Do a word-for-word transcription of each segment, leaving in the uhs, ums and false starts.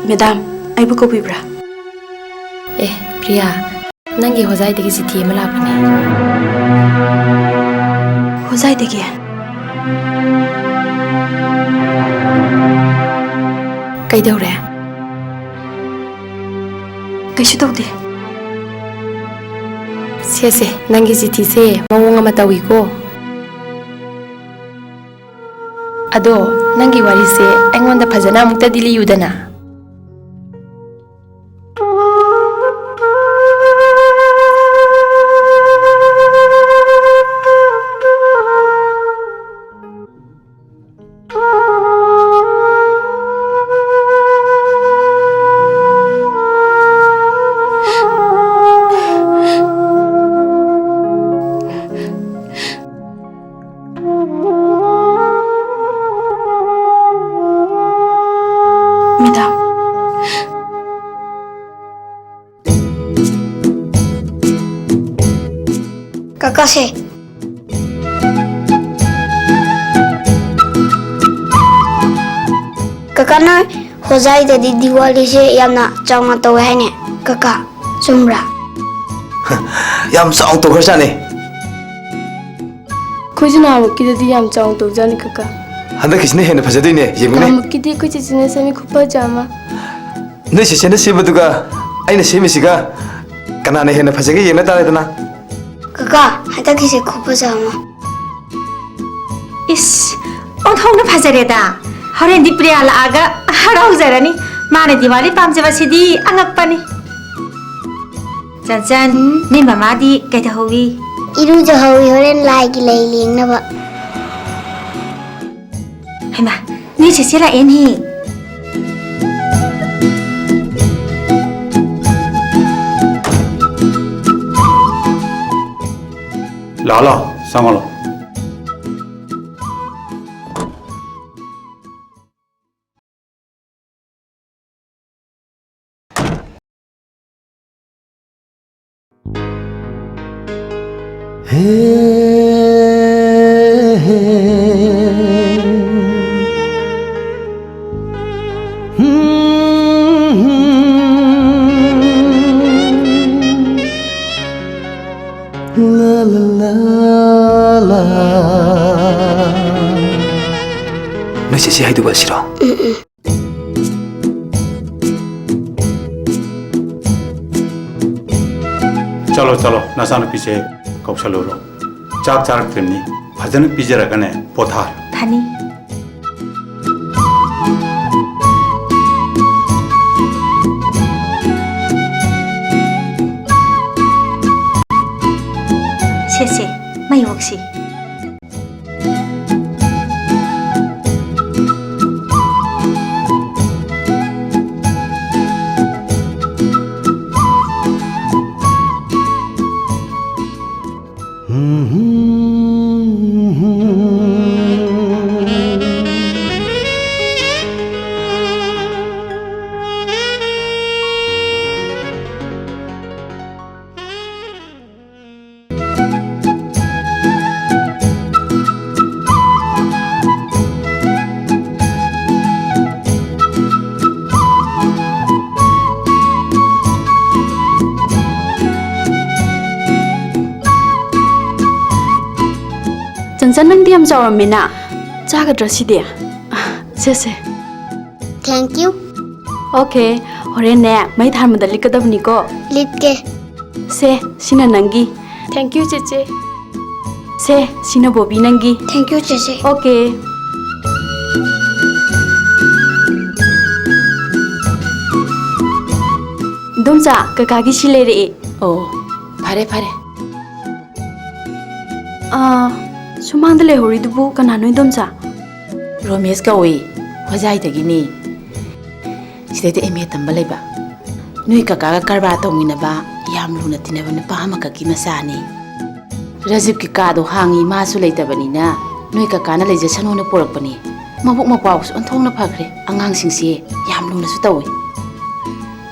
Madam, ꯑꯩꯕꯨ ꯀꯧꯕꯤꯕ꯭ꯔꯥ? ꯑꯦ, ꯄ꯭ꯔꯤꯌꯥ, ꯅꯪꯒꯤ ꯍꯣꯖꯥꯏꯗꯒꯤ ꯆꯤꯊꯤ ꯑꯃ ꯂꯥꯛꯄꯅꯦ꯫ ꯍꯣꯖꯥꯏꯗꯒꯤ? ꯀꯩꯗꯧꯔꯦ? ꯀꯩꯁꯨ ꯇꯧꯗꯦ꯫ ꯁꯦ, ꯁꯦ, ꯅꯪꯒꯤ ꯆꯤꯊꯤꯁꯦ ꯃꯑꯣꯡ ꯑꯃ ꯇꯧꯏꯀꯣ꯫ ꯑꯗꯣ, ꯅꯪꯒꯤ ꯋꯥꯔꯤꯁꯦ ꯑꯩꯉꯣꯟꯗ ꯐꯖꯅ ꯑꯃꯨꯛꯇꯗꯤ ꯂꯤꯌꯨꯗꯅ꯫ ꯃꯦꯗꯥꯝ꯫ ꯀꯀꯥꯁꯦ꯫ ꯀꯀꯥ, ꯅꯣꯏ ꯍꯣꯖꯥꯏꯗꯗꯤ ꯗꯤꯋꯥꯂꯤꯁꯦ ꯌꯥꯝꯅ ꯆꯥꯎꯅ ꯇꯧꯋꯦ ꯍꯥꯏꯅꯦ꯫ ꯀꯀꯥ, ꯆꯨꯝꯕ꯭ꯔꯥ? ꯌꯥꯝ ꯆꯥꯎꯅ ꯇꯧꯈ꯭ꯔꯖꯥꯠꯅꯤ꯫ ꯑꯩꯈꯣꯏꯁꯨ ꯅꯍꯥꯟꯃꯨꯛꯀꯤꯗꯨꯗꯤ ꯌꯥꯝ ꯆꯥꯎꯅ ꯇꯧꯖꯥꯠꯅꯤ, ꯀꯀꯥ꯫ ꯍꯟꯗꯛꯀꯤꯁꯤꯅ ꯍꯦꯟꯅ ꯐꯖꯗꯣꯏꯅꯦ, ꯌꯦꯡꯉꯨꯅꯦ꯫ ꯅꯍꯥꯟꯃꯨꯛꯀꯤꯗꯤ ꯑꯩꯈꯣꯏ ꯆꯦꯆꯦꯅ ꯁꯦꯝꯃꯤ ꯈꯨꯐꯖ ꯑꯃ꯫ ꯅꯣꯏ ꯆꯦꯆꯦꯅ ꯁꯦꯝꯕꯗꯨꯒ ꯑꯩꯅ ꯁꯦꯝꯃꯤꯁꯤꯒ ꯀꯅꯥꯅ ꯍꯦꯟꯅ ꯐꯖꯒꯦ ꯌꯦꯡꯅ ꯇꯥꯔꯦꯗꯅ꯫ ꯀꯀꯥ, ꯍꯟꯗꯛꯀꯤꯁꯦ ꯈꯨꯐꯖ ꯑꯃ꯫ ꯏꯁ, ꯑꯣꯟꯊꯣꯛꯅ ꯐꯖꯔꯦꯗ꯫ ꯍꯣꯔꯦꯟꯗꯤ ꯄ꯭ꯔꯤꯌꯥ ꯂꯥꯛꯑꯒ ꯍꯔꯥꯎꯖꯔꯅꯤ꯫ ꯃꯥꯅ ꯗꯤꯋꯥꯂꯤ ꯄꯥꯝꯖꯕꯁꯤꯗꯤ ꯑꯉꯛꯄꯅꯤ꯫ ꯆꯟꯆꯟ, ꯎꯝ? ꯅꯣꯏ ꯃꯃꯥꯗꯤ ꯀꯩꯗꯧꯍꯧꯋꯤ? ꯏꯔꯨꯖꯍꯧꯋꯤ, ꯍꯣꯔꯦꯟ ꯂꯥꯏꯒꯤ ꯂꯩ ꯂꯦꯡꯅꯕ꯫ ꯍꯩꯃꯥ, ꯅꯣꯏ ꯆꯦꯆꯦ ꯂꯥꯛꯑꯦꯅꯦꯍꯦ꯫ ꯂꯥꯛꯑꯣ, ꯂꯥꯛꯑꯣ, ꯆꯪꯉꯣ, ꯂꯥꯛꯑꯣ꯫ ꯅꯣꯏ ꯆꯦꯆꯦ ꯍꯥꯏꯗꯨꯕꯨ ꯑꯁꯤꯔꯣ? ꯆꯠꯂꯣ, ꯆꯠꯂꯣ, ꯅꯆꯥꯅꯨꯄꯤꯁꯦ ꯀꯧꯁꯜꯂꯨꯔꯣ꯫ ꯆꯥꯛ ꯆꯥꯔꯛꯇ꯭ꯔꯤꯕꯅꯤ, ꯐꯖꯅ ꯄꯤꯖꯔꯒꯅꯦ ꯄꯣꯊꯥꯍꯜꯂꯨ꯫ ꯐꯅꯤ꯫ ꯁꯦ, ꯁꯦ, ꯃꯩ ꯍꯧꯁꯤ꯫ ꯆꯟꯆꯟ, ꯅꯪꯗꯤ ꯌꯥꯝ ꯆꯥꯎꯔꯝꯃꯦꯅ꯫ ꯆꯥꯒꯗ꯭ꯔꯥ ꯁꯤꯗꯤ? ꯁꯦ, ꯁꯦ꯫ Thank you꯫ Okay, ꯍꯣꯔꯦꯟꯅꯦ ꯃꯩ ꯊꯥꯟꯕꯗ ꯂꯤꯠꯀꯗꯕꯅꯤꯀꯣ꯫ ꯂꯤꯠꯀꯦ꯫ ꯁꯦ, ꯁꯤꯅ ꯅꯪꯒꯤ꯫ Thank you, ꯆꯦꯆꯦ꯫ ꯁꯦ, ꯁꯤꯅ ꯕꯣꯕꯤ ꯅꯪꯒꯤ꯫ Thank you, ꯆꯦꯆꯦ꯫ Okay꯫ ꯏꯗꯣꯝꯆꯥ, ꯀꯀꯥꯒꯤ ꯁꯤ ꯂꯩꯔꯛꯑꯦ꯫ ꯑꯣ, ꯐꯔꯦ, ꯐꯔꯦ꯫ ꯑꯥ, ꯁꯨꯃꯥꯡꯗ ꯂꯩꯍꯧꯔꯤꯗꯨꯕꯨ ꯀꯅꯥꯅꯣ, ꯏꯗꯣꯝꯆꯥ? ꯔꯣꯃꯦꯁ ꯀꯧꯏ, ꯍꯣꯖꯥꯏꯗꯒꯤꯅꯤ꯫ ꯁꯤꯗꯩꯗ M A ꯇꯝꯕ ꯂꯩꯕ꯫ ꯅꯣꯏ ꯀꯀꯥꯒ ꯀꯔꯕꯥꯔ ꯇꯧꯃꯤꯟꯅꯕ, ꯌꯥꯝ ꯂꯨꯅ ꯇꯤꯟꯅꯕ ꯅꯨꯄꯥ ꯑꯃꯈꯛꯀꯤ ꯃꯆꯥꯅꯤ꯫ ꯔꯖꯤꯞꯀꯤ ꯀꯥꯗꯣ ꯍꯥꯡꯉꯤ, ꯃꯥꯁꯨ ꯂꯩꯇꯕꯅꯤꯅ ꯅꯣꯏ ꯀꯀꯥꯅ ꯂꯩꯖꯁꯅꯨꯅ ꯄꯨꯔꯛꯄꯅꯤ꯫ ꯃꯕꯨꯛ ꯃꯄꯥꯎꯁꯨ ꯑꯣꯟꯊꯣꯛꯅ ꯐꯈ꯭ꯔꯦ꯫ ꯑꯉꯥꯡꯁꯤꯡꯁꯦ ꯌꯥꯝ ꯂꯨꯅꯁꯨ ꯇꯧꯏ꯫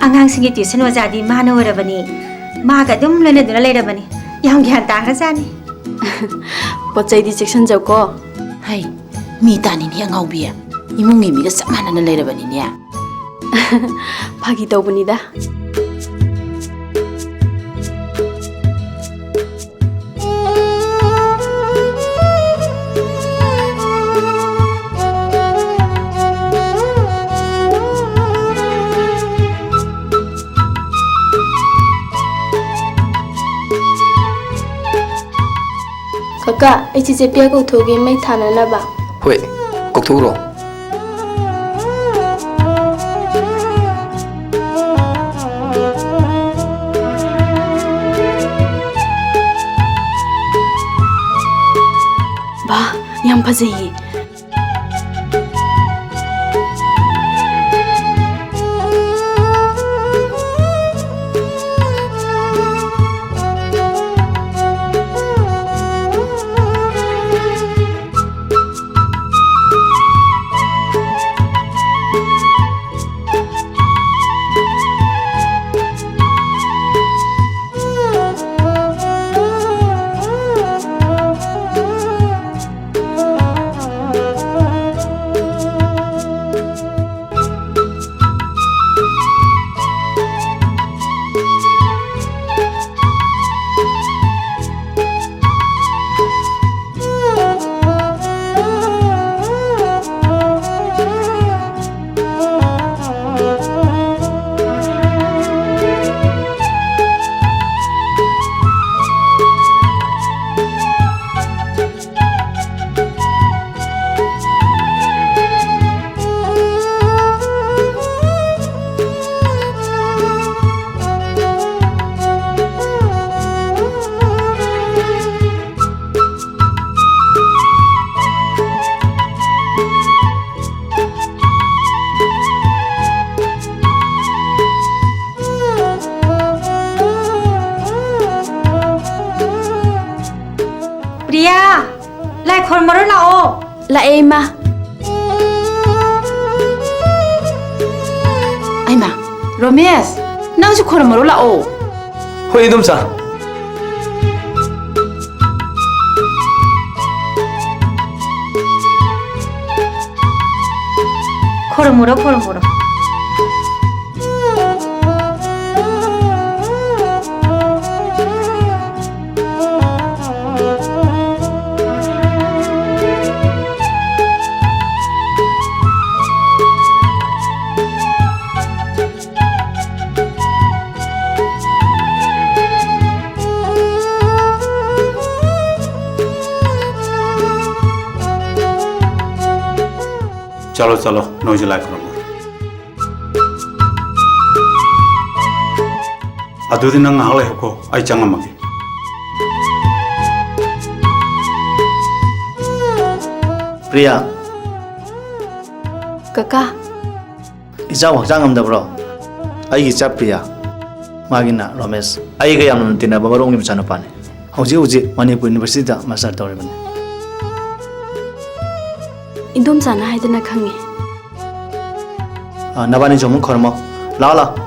ꯑꯉꯥꯡꯁꯤꯡꯒꯤ tuition ꯑꯣꯖꯥꯗꯤ ꯃꯥꯅ ꯑꯣꯏꯔꯕꯅꯤ꯫ ꯃꯥꯒ ꯑꯗꯨꯝ ꯂꯣꯏꯅꯗꯨꯅ ꯂꯩꯔꯕꯅꯤ꯫ ꯌꯥꯝ ꯒ꯭ꯌꯥꯟ ꯇꯥꯈ꯭ꯔꯖꯥꯠꯅꯤ꯫ ꯄꯣꯠ ꯆꯩꯗꯤ ꯆꯦꯛꯁꯤꯟꯖꯧꯀꯣ꯫ ꯍꯩ, ꯃꯤ ꯇꯥꯅꯤꯅꯦ ꯑꯉꯥꯎꯕꯤ꯫ ꯏꯃꯨꯡꯒꯤ ꯃꯤꯒ ꯆꯞ ꯃꯥꯟꯅꯅ ꯂꯩꯔꯕꯅꯤꯅꯦ꯫ ꯐꯥꯒꯤ ꯇꯧꯕꯅꯤꯗ꯫ ꯀꯀꯥ, ꯑꯩ ꯆꯤꯆꯦ ꯄꯤꯌꯥ ꯀꯧꯊꯣꯛꯑꯒꯦ ꯃꯩ ꯊꯥꯅꯅꯕ꯫ ꯍꯣꯏ, ꯀꯧꯊꯣꯛꯎꯔꯣ꯫ ꯕꯥ, ꯌꯥꯝ ꯐꯖꯩꯌꯦ꯫ ꯄ꯭ꯔꯤꯌꯥ, ꯂꯥꯏ ꯈꯣꯏꯔꯝꯕꯔꯣ ꯂꯥꯛꯑꯣ꯫ ꯂꯥꯛꯑꯦ, ꯏꯃꯥ꯫ ꯑꯩꯃꯥ, ꯔꯣꯃꯦꯁ, ꯅꯪꯁꯨ ꯈꯣꯏꯔꯝꯕꯔꯣ ꯂꯥꯛꯑꯣ꯫ ꯍꯣꯏ, ꯏꯗꯣꯝꯆꯥ꯫ ꯈꯨꯔꯨꯝꯃꯨꯔꯣ, ꯈꯨꯔꯨꯝꯃꯨꯔꯣ꯫ ꯆꯠꯂꯣ, ꯆꯠꯂꯣ, ꯅꯣꯏꯁꯨ ꯂꯥꯏ ꯈꯨꯔꯨꯝꯃꯣ꯫ ꯑꯗꯨꯗꯤ ꯅꯪ ꯉꯥꯏꯍꯥꯛ ꯂꯩꯍꯧꯀꯣ, ꯑꯩ ꯆꯪꯉꯝꯃꯒꯦ꯫ ꯄ꯭ꯔꯤꯌꯥ꯫ ꯀꯀꯥ꯫ ꯏꯆꯥꯕꯨ ꯍꯛꯆꯥꯡ ꯉꯝꯗꯕ꯭ꯔꯣ? ꯑꯩꯒꯤ ꯏꯆꯥ ꯄ꯭ꯔꯤꯌꯥ, ꯃꯥꯒꯤꯅ ꯔꯣꯃꯦꯁ, ꯑꯩꯒ ꯌꯥꯝꯅ ꯇꯤꯟꯅꯕ ꯃꯔꯨꯞ ꯑꯃꯒꯤ ꯃꯆꯥꯅꯨꯄꯥꯅꯤ꯫ ꯍꯧꯖꯤꯛ ꯍꯧꯖꯤꯛ ꯃꯅꯤꯄꯨꯔ ꯌꯨꯅꯤꯚꯔꯁꯤꯇꯤꯗ ꯃꯥꯁꯇꯔ ꯇꯧꯔꯤꯕꯅꯤ꯫ ꯏꯟꯗꯣꯝꯆꯥꯅ ꯍꯥꯏꯗꯅ ꯈꯪꯉꯤ꯫ ꯑ, ꯅꯕꯥꯅꯤꯁꯨ ꯑꯃꯨꯛ ꯈꯣꯏꯔꯝꯃꯣ꯫ ꯂꯥꯛꯑꯣ, ꯂꯥꯛꯑꯣ꯫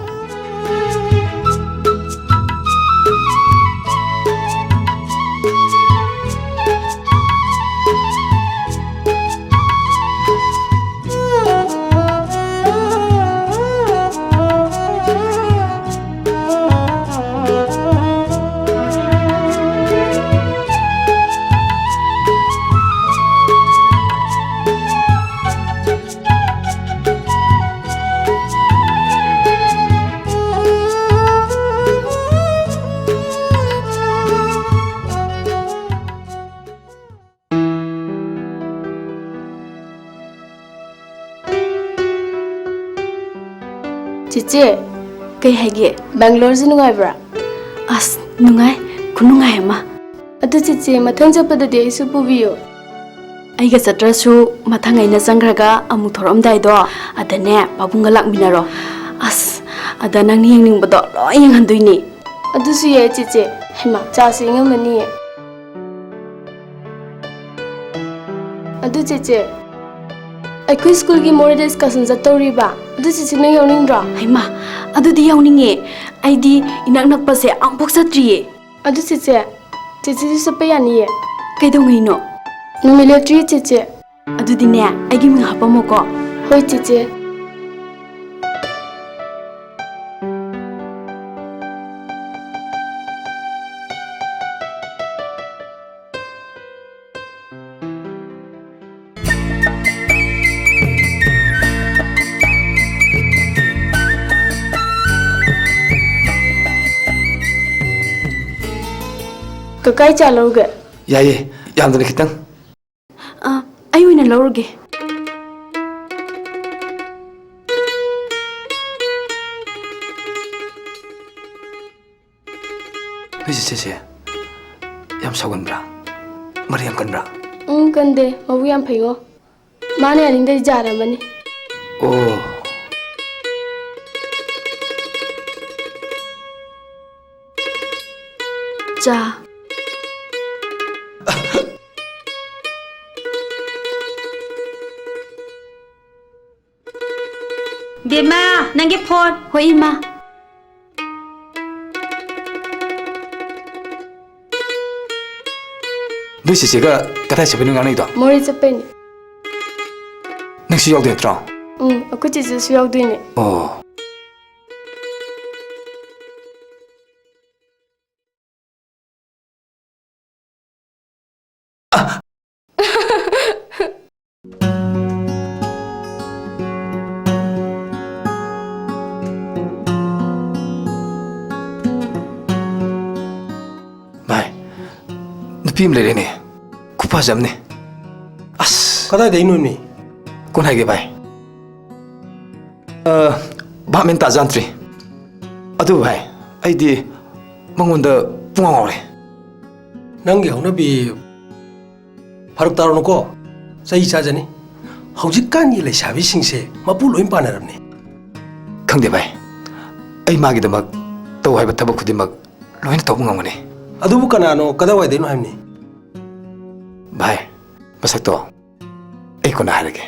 ꯆꯤꯆꯦ, ꯀꯩ ꯍꯥꯏꯒꯦ? ꯕꯦꯡꯒ꯭ꯂꯣꯔꯁꯤ ꯅꯨꯡꯉꯥꯏꯕ꯭ꯔꯥ? ꯑꯁ, ꯅꯨꯡꯉꯥꯏ, ꯈꯨꯅꯨꯡꯉꯥꯏ ꯑꯃ꯫ ꯑꯗꯨ ꯆꯤꯆꯦ, ꯃꯊꯪ ꯆꯠꯄꯗꯗꯤ ꯑꯩꯁꯨ ꯄꯨꯕꯤꯌꯨ꯫ ꯑꯩꯒ ꯆꯠꯇ꯭ꯔꯁꯨ, ꯃꯊꯪ ꯑꯩꯅ ꯆꯪꯈ꯭ꯔꯒ ꯑꯃꯨꯛ ꯊꯣꯔꯛꯑꯝꯗꯥꯏꯗꯣ, ꯑꯗꯅꯦ ꯄꯥꯕꯨꯡꯒ ꯂꯥꯛꯃꯤꯟꯅꯔꯣ꯫ ꯑꯁ, ꯑꯗ ꯅꯪꯅ ꯌꯦꯡꯅꯤꯡꯕꯗꯣ ꯂꯣꯏ ꯌꯦꯡꯍꯟꯗꯣꯏꯅꯦ꯫ ꯑꯗꯨꯁꯨ ꯌꯥꯏ ꯆꯤꯆꯦ꯫ ꯍꯩꯃꯥ, ꯆꯥꯁꯦ ꯏꯪꯉꯝꯃꯅꯤꯌꯦ꯫ ꯑꯗꯨ ꯆꯦꯆꯦ, ꯑꯩꯈꯣꯏ ꯁ꯭ꯀꯨꯜꯒꯤ ꯃꯣꯔꯦꯗ excursion ꯆꯠꯇꯧꯔꯤꯕ, ꯑꯗꯨ ꯆꯦꯆꯦ ꯅꯪ ꯌꯥꯎꯅꯤꯡꯗ꯭ꯔꯣ? ꯍꯩꯃꯥ, ꯑꯗꯨꯗꯤ ꯌꯥꯎꯅꯤꯡꯉꯦ꯫ ꯑꯩꯗꯤ ꯏꯅꯛ ꯅꯛꯄꯁꯦ ꯑꯃꯨꯛꯐꯥꯎ ꯆꯠꯇ꯭ꯔꯤꯌꯦ꯫ ꯑꯗꯨ ꯆꯦꯆꯦ, ꯆꯦꯆꯦꯁꯨ ꯆꯠꯄ ꯌꯥꯅꯤꯌꯦ꯫ ꯀꯩꯗꯧꯉꯩꯅꯣ? ꯅꯨꯃꯤꯠ ꯂꯦꯞꯇ꯭ꯔꯤꯌꯦ ꯆꯦꯆꯦ꯫ ꯑꯗꯨꯗꯤꯅꯦ, ꯑꯩꯒꯤ ꯃꯤꯡ ꯍꯥꯄꯝꯃꯣꯀꯣ꯫ ꯍꯣꯏ, ꯆꯤꯆꯦ꯫ ꯀꯀꯥ, ꯑꯩ ꯆꯥ ꯂꯧꯔꯨꯒꯦ꯫ ꯌꯥꯏꯌꯦ, ꯌꯥꯝꯗꯅ ꯈꯤꯇꯪ꯫ ꯑ, ꯑꯩ ꯑꯣꯏꯅ ꯂꯧꯔꯒꯦ꯫ ꯅꯣꯏ ꯆꯦꯆꯦꯁꯦ ꯌꯥꯝ ꯁꯥꯎꯒꯟꯕ꯭ꯔꯥ? ꯃꯔꯩ ꯌꯥꯝ ꯀꯟꯕ꯭ꯔꯥ? ꯎꯝ, ꯀꯟꯗꯦ꯫ ꯃꯕꯨꯛ ꯌꯥꯝ ꯐꯩꯉꯣ꯫ ꯃꯥꯅ ꯌꯥꯅꯤꯡꯗ꯭ꯔꯗꯤ ꯌꯥꯔꯝꯃꯅꯤ꯫ ꯑꯣ꯫ ꯆꯥ꯫ ꯕꯦꯝꯃ, ꯅꯪꯒꯤ ꯐꯣꯟ꯫ ꯍꯣꯏ, ꯏꯃꯥ꯫ ꯅꯣꯏ ꯆꯦꯆꯦꯒ ꯀꯗꯥꯏ ꯆꯠꯄꯅꯣ ꯉꯥꯡꯅꯩꯗꯣ? ꯃꯣꯔꯦ ꯆꯠꯄꯩꯅꯦ꯫ ꯅꯪꯁꯨ ꯌꯥꯎꯗꯣꯏ ꯅꯠꯇ꯭ꯔꯣ? ꯎꯝ, ꯑꯩꯈꯣꯏ ꯆꯦꯆꯦꯁꯨ ꯌꯥꯎꯗꯣꯏꯅꯦ꯫ ꯑꯣ꯫ ꯚꯥꯏ, ꯅꯨꯄꯤ ꯑꯃ ꯂꯩꯔꯦꯅꯦ, ꯈꯨꯐꯖ ꯑꯃꯅꯤ꯫ ꯑꯁ! ꯀꯗꯥꯏꯗꯩꯅꯣꯅꯦ? ꯀꯣꯟꯅ ꯍꯥꯏꯒꯦ ꯚꯥꯏ꯫ ꯑ, ꯚꯥꯞ ꯃꯦꯟ ꯇꯥꯖꯥꯟꯗ꯭ꯔꯤ꯫ ꯑꯗꯨꯕꯨ ꯚꯥꯏ, ꯑꯩꯗꯤ ꯃꯉꯣꯟꯗ ꯄꯨꯡꯉꯥꯎ ꯉꯥꯎꯔꯦ꯫ ꯅꯪꯒꯤ ꯍꯧꯅꯕꯤ ꯐꯔꯛ ꯇꯥꯔꯨꯅꯨꯀꯣ, ꯆꯩ ꯆꯥꯖꯅꯤ꯫ ꯍꯧꯖꯤꯛꯀꯥꯟꯒꯤ ꯂꯩꯁꯥꯕꯤꯁꯤꯡꯁꯦ ꯃꯄꯨ ꯂꯣꯏ ꯄꯥꯟꯅꯔꯕꯅꯤ꯫ ꯈꯪꯗꯦ ꯚꯥꯏ, ꯑꯩ ꯃꯥꯒꯤꯗꯃꯛ ꯇꯧ ꯍꯥꯏꯕ ꯊꯕꯛ ꯈꯨꯗꯤꯡꯃꯛ ꯂꯣꯏꯅ ꯇꯧꯕ ꯉꯝꯒꯅꯤ꯫ ꯑꯗꯨꯕꯨ ꯀꯅꯥꯅꯣ, ꯀꯗꯥꯏꯋꯥꯏꯗꯩꯅꯣ ꯍꯥꯏꯕꯅꯤ? ꯚꯥꯏ, ꯃꯁꯛꯇꯣ ꯑꯩ ꯀꯣꯟꯅ ꯍꯥꯏꯔꯒꯦ꯫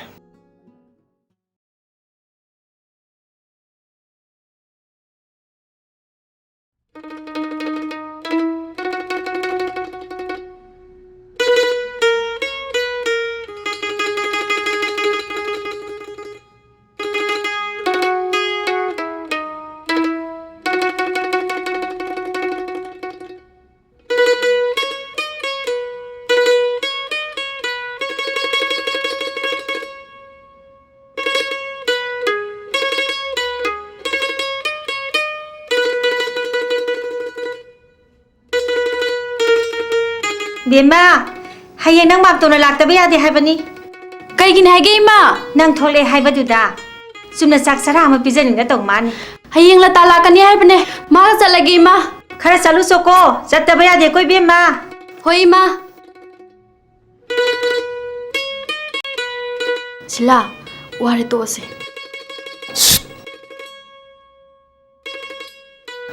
ꯕꯦꯝꯃ, ꯍꯌꯦꯡ ꯅꯪ ꯃꯥꯝꯇꯣꯟꯅ ꯂꯥꯛꯇꯕ ꯌꯥꯗꯦ ꯍꯥꯏꯕꯅꯤ꯫ ꯀꯩꯒꯤꯅꯤ ꯍꯥꯏꯒꯦ, ꯏꯃꯥ? ꯅꯪ ꯊꯣꯛꯂꯛꯑꯦ ꯍꯥꯏꯕꯗꯨꯗ ꯆꯨꯝꯅ ꯆꯥꯛ ꯆꯔꯥ ꯑꯃ ꯄꯤꯖꯅꯤꯡꯅ ꯇꯧ ꯃꯥꯅꯤ꯫ ꯍꯌꯦꯡ ꯂꯇꯥ ꯂꯥꯛꯀꯅꯤ ꯍꯥꯏꯕꯅꯦ꯫ ꯃꯥꯒ ꯆꯠꯂꯒꯦ, ꯏꯃꯥ꯫ ꯈꯔ ꯆꯠꯂꯨ ꯆꯣꯀꯣ, ꯆꯠꯇꯕ ꯌꯥꯗꯦꯀꯣ ꯏꯕꯦꯝꯃ꯫ ꯍꯣꯏ, ꯏꯃꯥ꯫ ꯁꯤꯂꯥ, ꯋꯥꯔꯦ, ꯇꯣꯛꯑꯁꯦ꯫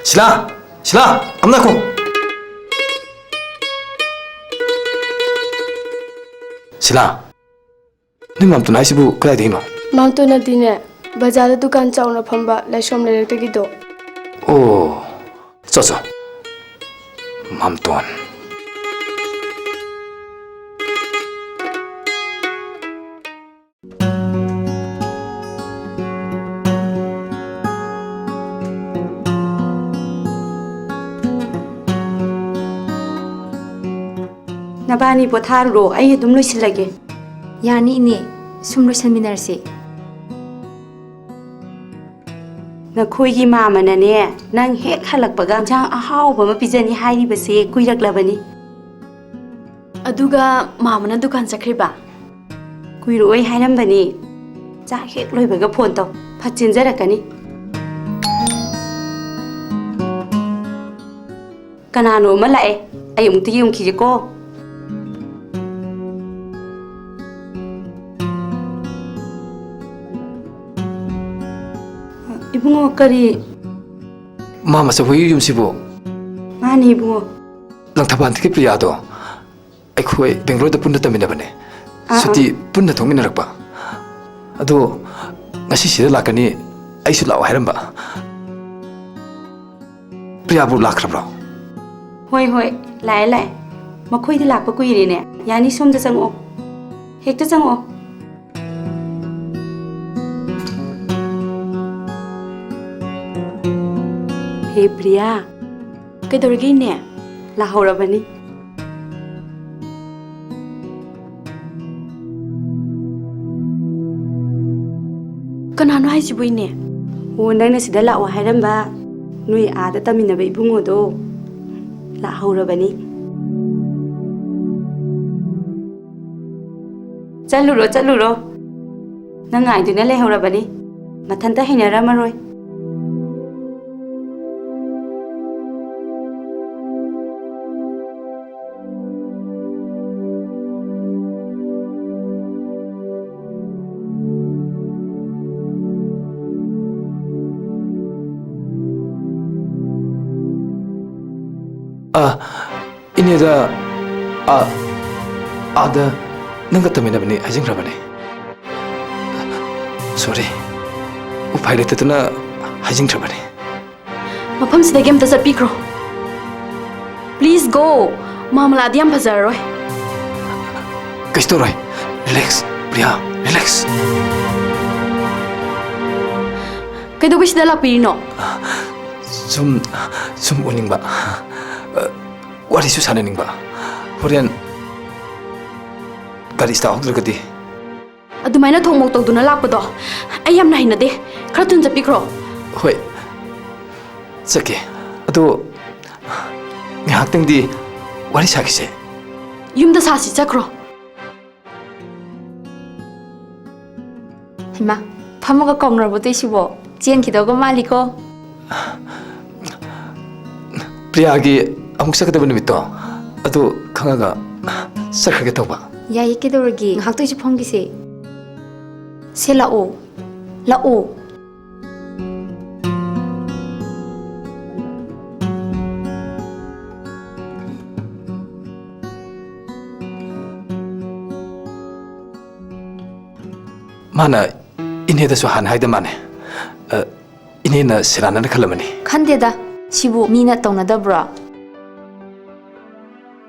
ꯁꯤꯂꯥ! ꯁꯤꯂꯥ! ꯑꯝ ꯉꯥꯏꯈꯣ! ꯁꯤꯂꯥ! ꯅꯣꯏ ꯃꯥꯝꯇꯣꯟ ꯍꯥꯏꯁꯤꯕꯨ ꯀꯗꯥꯏꯗꯒꯤꯅꯣ? ꯃꯥꯝꯇꯣꯟ ꯑꯗꯤꯅꯦ, ꯕꯖꯥꯔꯗ ꯗꯨꯀꯥꯟ ꯆꯥꯎꯅ ꯐꯝꯕ ꯂꯥꯏꯁ꯭ꯔꯣꯝ ꯂꯩꯔꯛꯇꯒꯤꯗꯣ꯫ ꯑꯣ, ꯆꯣ, ꯆꯣ꯫ ꯃꯥꯝꯇꯣꯟ꯫ ꯅꯕꯥꯅꯤ ꯄꯣꯊꯥꯔꯨꯔꯣ, ꯑꯩ ꯑꯗꯨꯝ ꯂꯣꯏꯁꯤꯜꯂꯒꯦ꯫ ꯌꯥꯅꯤ, ꯏꯅꯦ꯫ ꯁꯨꯝ ꯂꯣꯏꯁꯟꯃꯤꯟꯅꯔꯁꯤ꯫ ꯅꯈꯣꯏꯒꯤ ꯃꯥꯃꯅꯅꯦ, ꯅꯪ ꯍꯦꯛ ꯍꯜꯂꯛꯄꯒ ꯏꯟꯁꯥꯡ ꯑꯍꯥꯎꯕ ꯑꯃ ꯄꯤꯖꯅꯤ ꯍꯥꯏꯔꯤꯕꯁꯦ ꯀꯨꯏꯔꯛꯂꯕꯅꯤ꯫ ꯑꯗꯨꯒ ꯃꯥꯃꯅ ꯗꯨꯀꯥꯟ ꯆꯠꯈ꯭ꯔꯤꯕ? ꯀꯨꯏꯔꯛꯑꯣꯏ ꯍꯥꯏꯔꯝꯕꯅꯤ꯫ ꯆꯥꯛ ꯍꯦꯛ ꯂꯣꯏꯕꯒ ꯐꯣꯟ ꯇꯧ, ꯐꯠ ꯆꯦꯟꯖꯔꯛꯀꯅꯤ꯫ ꯀꯅꯥꯅꯣ ꯑꯃ ꯂꯥꯛꯑꯦ, ꯑꯩ ꯑꯃꯨꯛꯇ ꯌꯦꯡꯈꯤꯒꯦꯀꯣ꯫ ꯏꯕꯨꯡꯉꯣ, ꯀꯔꯤ? ꯃꯥ ꯃꯆꯧ ꯍꯣꯏꯒꯤ ꯌꯨꯝꯁꯤꯕꯨ? ꯃꯥꯅꯤ, ꯏꯕꯨꯡꯉꯣ꯫ ꯂꯪꯊꯕꯥꯜꯗꯒꯤ ꯄ꯭ꯔꯤꯌꯥꯗꯣ? ꯑꯩꯈꯣꯏ ꯕꯦꯡꯒ꯭ꯂꯣꯔꯗ ꯄꯨꯟꯅ ꯇꯝꯃꯤꯟꯅꯕꯅꯦ꯫ ꯑꯥ, ꯑꯥ꯫ ꯁꯨꯇꯤ ꯄꯨꯟꯅ ꯊꯣꯛꯃꯤꯟꯅꯔꯛꯄ꯫ ꯑꯗꯣ ꯉꯁꯤ ꯁꯤꯗ ꯂꯥꯛꯀꯅꯤ, ꯑꯩꯁꯨ ꯂꯥꯛꯑꯣ ꯍꯥꯏꯔꯝꯕ꯫ ꯄ꯭ꯔꯤꯌꯥꯕꯨ ꯂꯥꯛꯈ꯭ꯔꯕ꯭ꯔꯣ? ꯍꯣꯏ, ꯍꯣꯏ, ꯂꯥꯛꯑꯦ, ꯂꯥꯛꯑꯦ꯫ ꯃꯈꯣꯏꯗꯤ ꯂꯥꯛꯄ ꯀꯨꯏꯔꯦꯅꯦ꯫ ꯌꯥꯅꯤ, ꯁꯣꯝꯗ ꯆꯪꯉꯛꯑꯣ꯫ ꯍꯦꯛꯇ ꯆꯪꯉꯛꯑꯣ꯫ ꯍꯦ ꯄ꯭ꯔꯤꯌꯥ꯫ ꯀꯩꯗꯧꯔꯒꯦ, ꯏꯅꯦ? ꯂꯥꯛꯍꯧꯔꯕꯅꯤ꯫ ꯀꯅꯥꯅꯣ ꯍꯥꯏꯁꯤꯕꯨ, ꯏꯅꯦ? ꯑꯣ, ꯅꯪꯅ ꯁꯤꯗ ꯂꯥꯛꯑꯣ ꯍꯥꯏꯔꯝꯕ ꯅꯣꯏ ꯑꯥꯗ ꯇꯝꯃꯤꯟꯅꯕ ꯏꯕꯨꯡꯉꯣꯗꯣ ꯂꯥꯛꯍꯧꯔꯕꯅꯤ꯫ ꯆꯠꯂꯨꯔꯣ, ꯆꯠꯂꯨꯔꯣ꯫ ꯅꯪ ꯉꯥꯏꯗꯨꯅ ꯂꯩꯍꯧꯔꯕꯅꯤ꯫ ꯃꯊꯟꯇ ꯍꯩꯅꯔꯝꯃꯔꯣꯏ꯫ ꯑ, ꯏꯅꯦꯗ, ꯑ, ꯑꯥꯗ ꯅꯪꯒ ꯇꯝꯃꯤꯟꯅꯕꯅꯤ ꯍꯥꯏꯖꯤꯟꯈ꯭ꯔꯕꯅꯤ꯫ Sorry, ꯎꯄꯥꯏ ꯂꯩꯇꯗꯅ ꯍꯥꯏꯖꯤꯟꯈ꯭ꯔꯕꯅꯤ꯫ ꯃꯐꯝꯁꯤꯗꯒꯤ ꯑꯝꯇ ꯆꯠꯄꯤꯈ꯭ꯔꯣ꯫ Please go. ꯃꯥꯃꯂꯥꯗꯤ ꯌꯥꯝ ꯐꯖꯔꯔꯣꯏ꯫ ꯀꯩꯁꯨ ꯇꯧꯔꯣꯏ꯫ Relax, Priya, relax. ꯀꯩꯗꯧꯕꯩ ꯁꯤꯗ ꯂꯥꯛꯄꯤꯔꯤꯅꯣ? ꯁꯨꯝ, ꯁꯨꯝ ꯎꯅꯤꯡꯕ꯫ ꯋꯥꯔꯤꯁꯨ ꯁꯥꯟꯅꯅꯤꯡꯕ꯫ ꯍꯣꯔꯦꯟ ꯒꯥꯔꯤ start ꯍꯧꯗ꯭ꯔꯒꯗꯤ? ꯑꯗꯨꯃꯥꯏꯅ ꯊꯣꯡ ꯃꯣꯛ ꯇꯧꯗꯨꯅ ꯂꯥꯛꯄꯗꯣ ꯑꯩ ꯌꯥꯝꯅ ꯍꯩꯅꯗꯦ꯫ ꯈꯔ ꯊꯨꯅ ꯆꯠꯄꯤꯈ꯭ꯔꯣ꯫ ꯍꯣꯏ, ꯆꯠꯀꯦ꯫ ꯑꯗꯣ ꯉꯥꯏꯍꯥꯛꯇꯪꯗꯤ ꯋꯥꯔꯤ ꯁꯥꯈꯤꯁꯦ꯫ ꯌꯨꯝꯗ ꯁꯥꯁꯤ, ꯆꯠꯈ꯭ꯔꯣ꯫ ꯍꯩꯃꯥ, ꯐꯝꯃꯒ ꯀꯧꯅꯔꯕꯣ ꯇꯧꯏꯁꯤꯕꯣ? ꯆꯦꯟꯈꯤꯗꯧꯒ ꯃꯥꯜꯂꯤꯀꯣ꯫ ꯄ꯭ꯔꯤꯌꯥꯒꯤ ꯑꯃꯨꯛ ꯆꯠꯀꯗꯕ ꯅꯨꯃꯤꯠꯇꯣ ꯑꯗꯨ ꯈꯪꯉꯒ ꯆꯠꯈ꯭ꯔꯒꯦ ꯇꯧꯕ꯫ ꯌꯥꯏꯌꯦ, ꯀꯩꯗꯧꯔꯒꯦ? ꯉꯥꯏꯍꯥꯛꯇ ꯑꯣꯏꯁꯨ ꯐꯝꯈꯤꯁꯦ꯫ ꯁꯦ, ꯂꯥꯛꯑꯣ, ꯂꯥꯛꯑꯣ꯫ ꯃꯥꯅ ꯏꯅꯦꯗꯁꯨ ꯍꯥꯟꯅ ꯍꯥꯏꯗ ꯃꯥꯅꯦ꯫ ꯑ, ꯏꯅꯦꯅ ꯁꯦꯔꯥꯟꯅꯅ ꯈꯜꯂꯝꯃꯅꯤ꯫ ꯈꯟꯗꯦꯗ, ꯁꯤꯕꯨ ꯃꯤꯅ ꯇꯧꯅꯗꯕ꯭ꯔꯣ?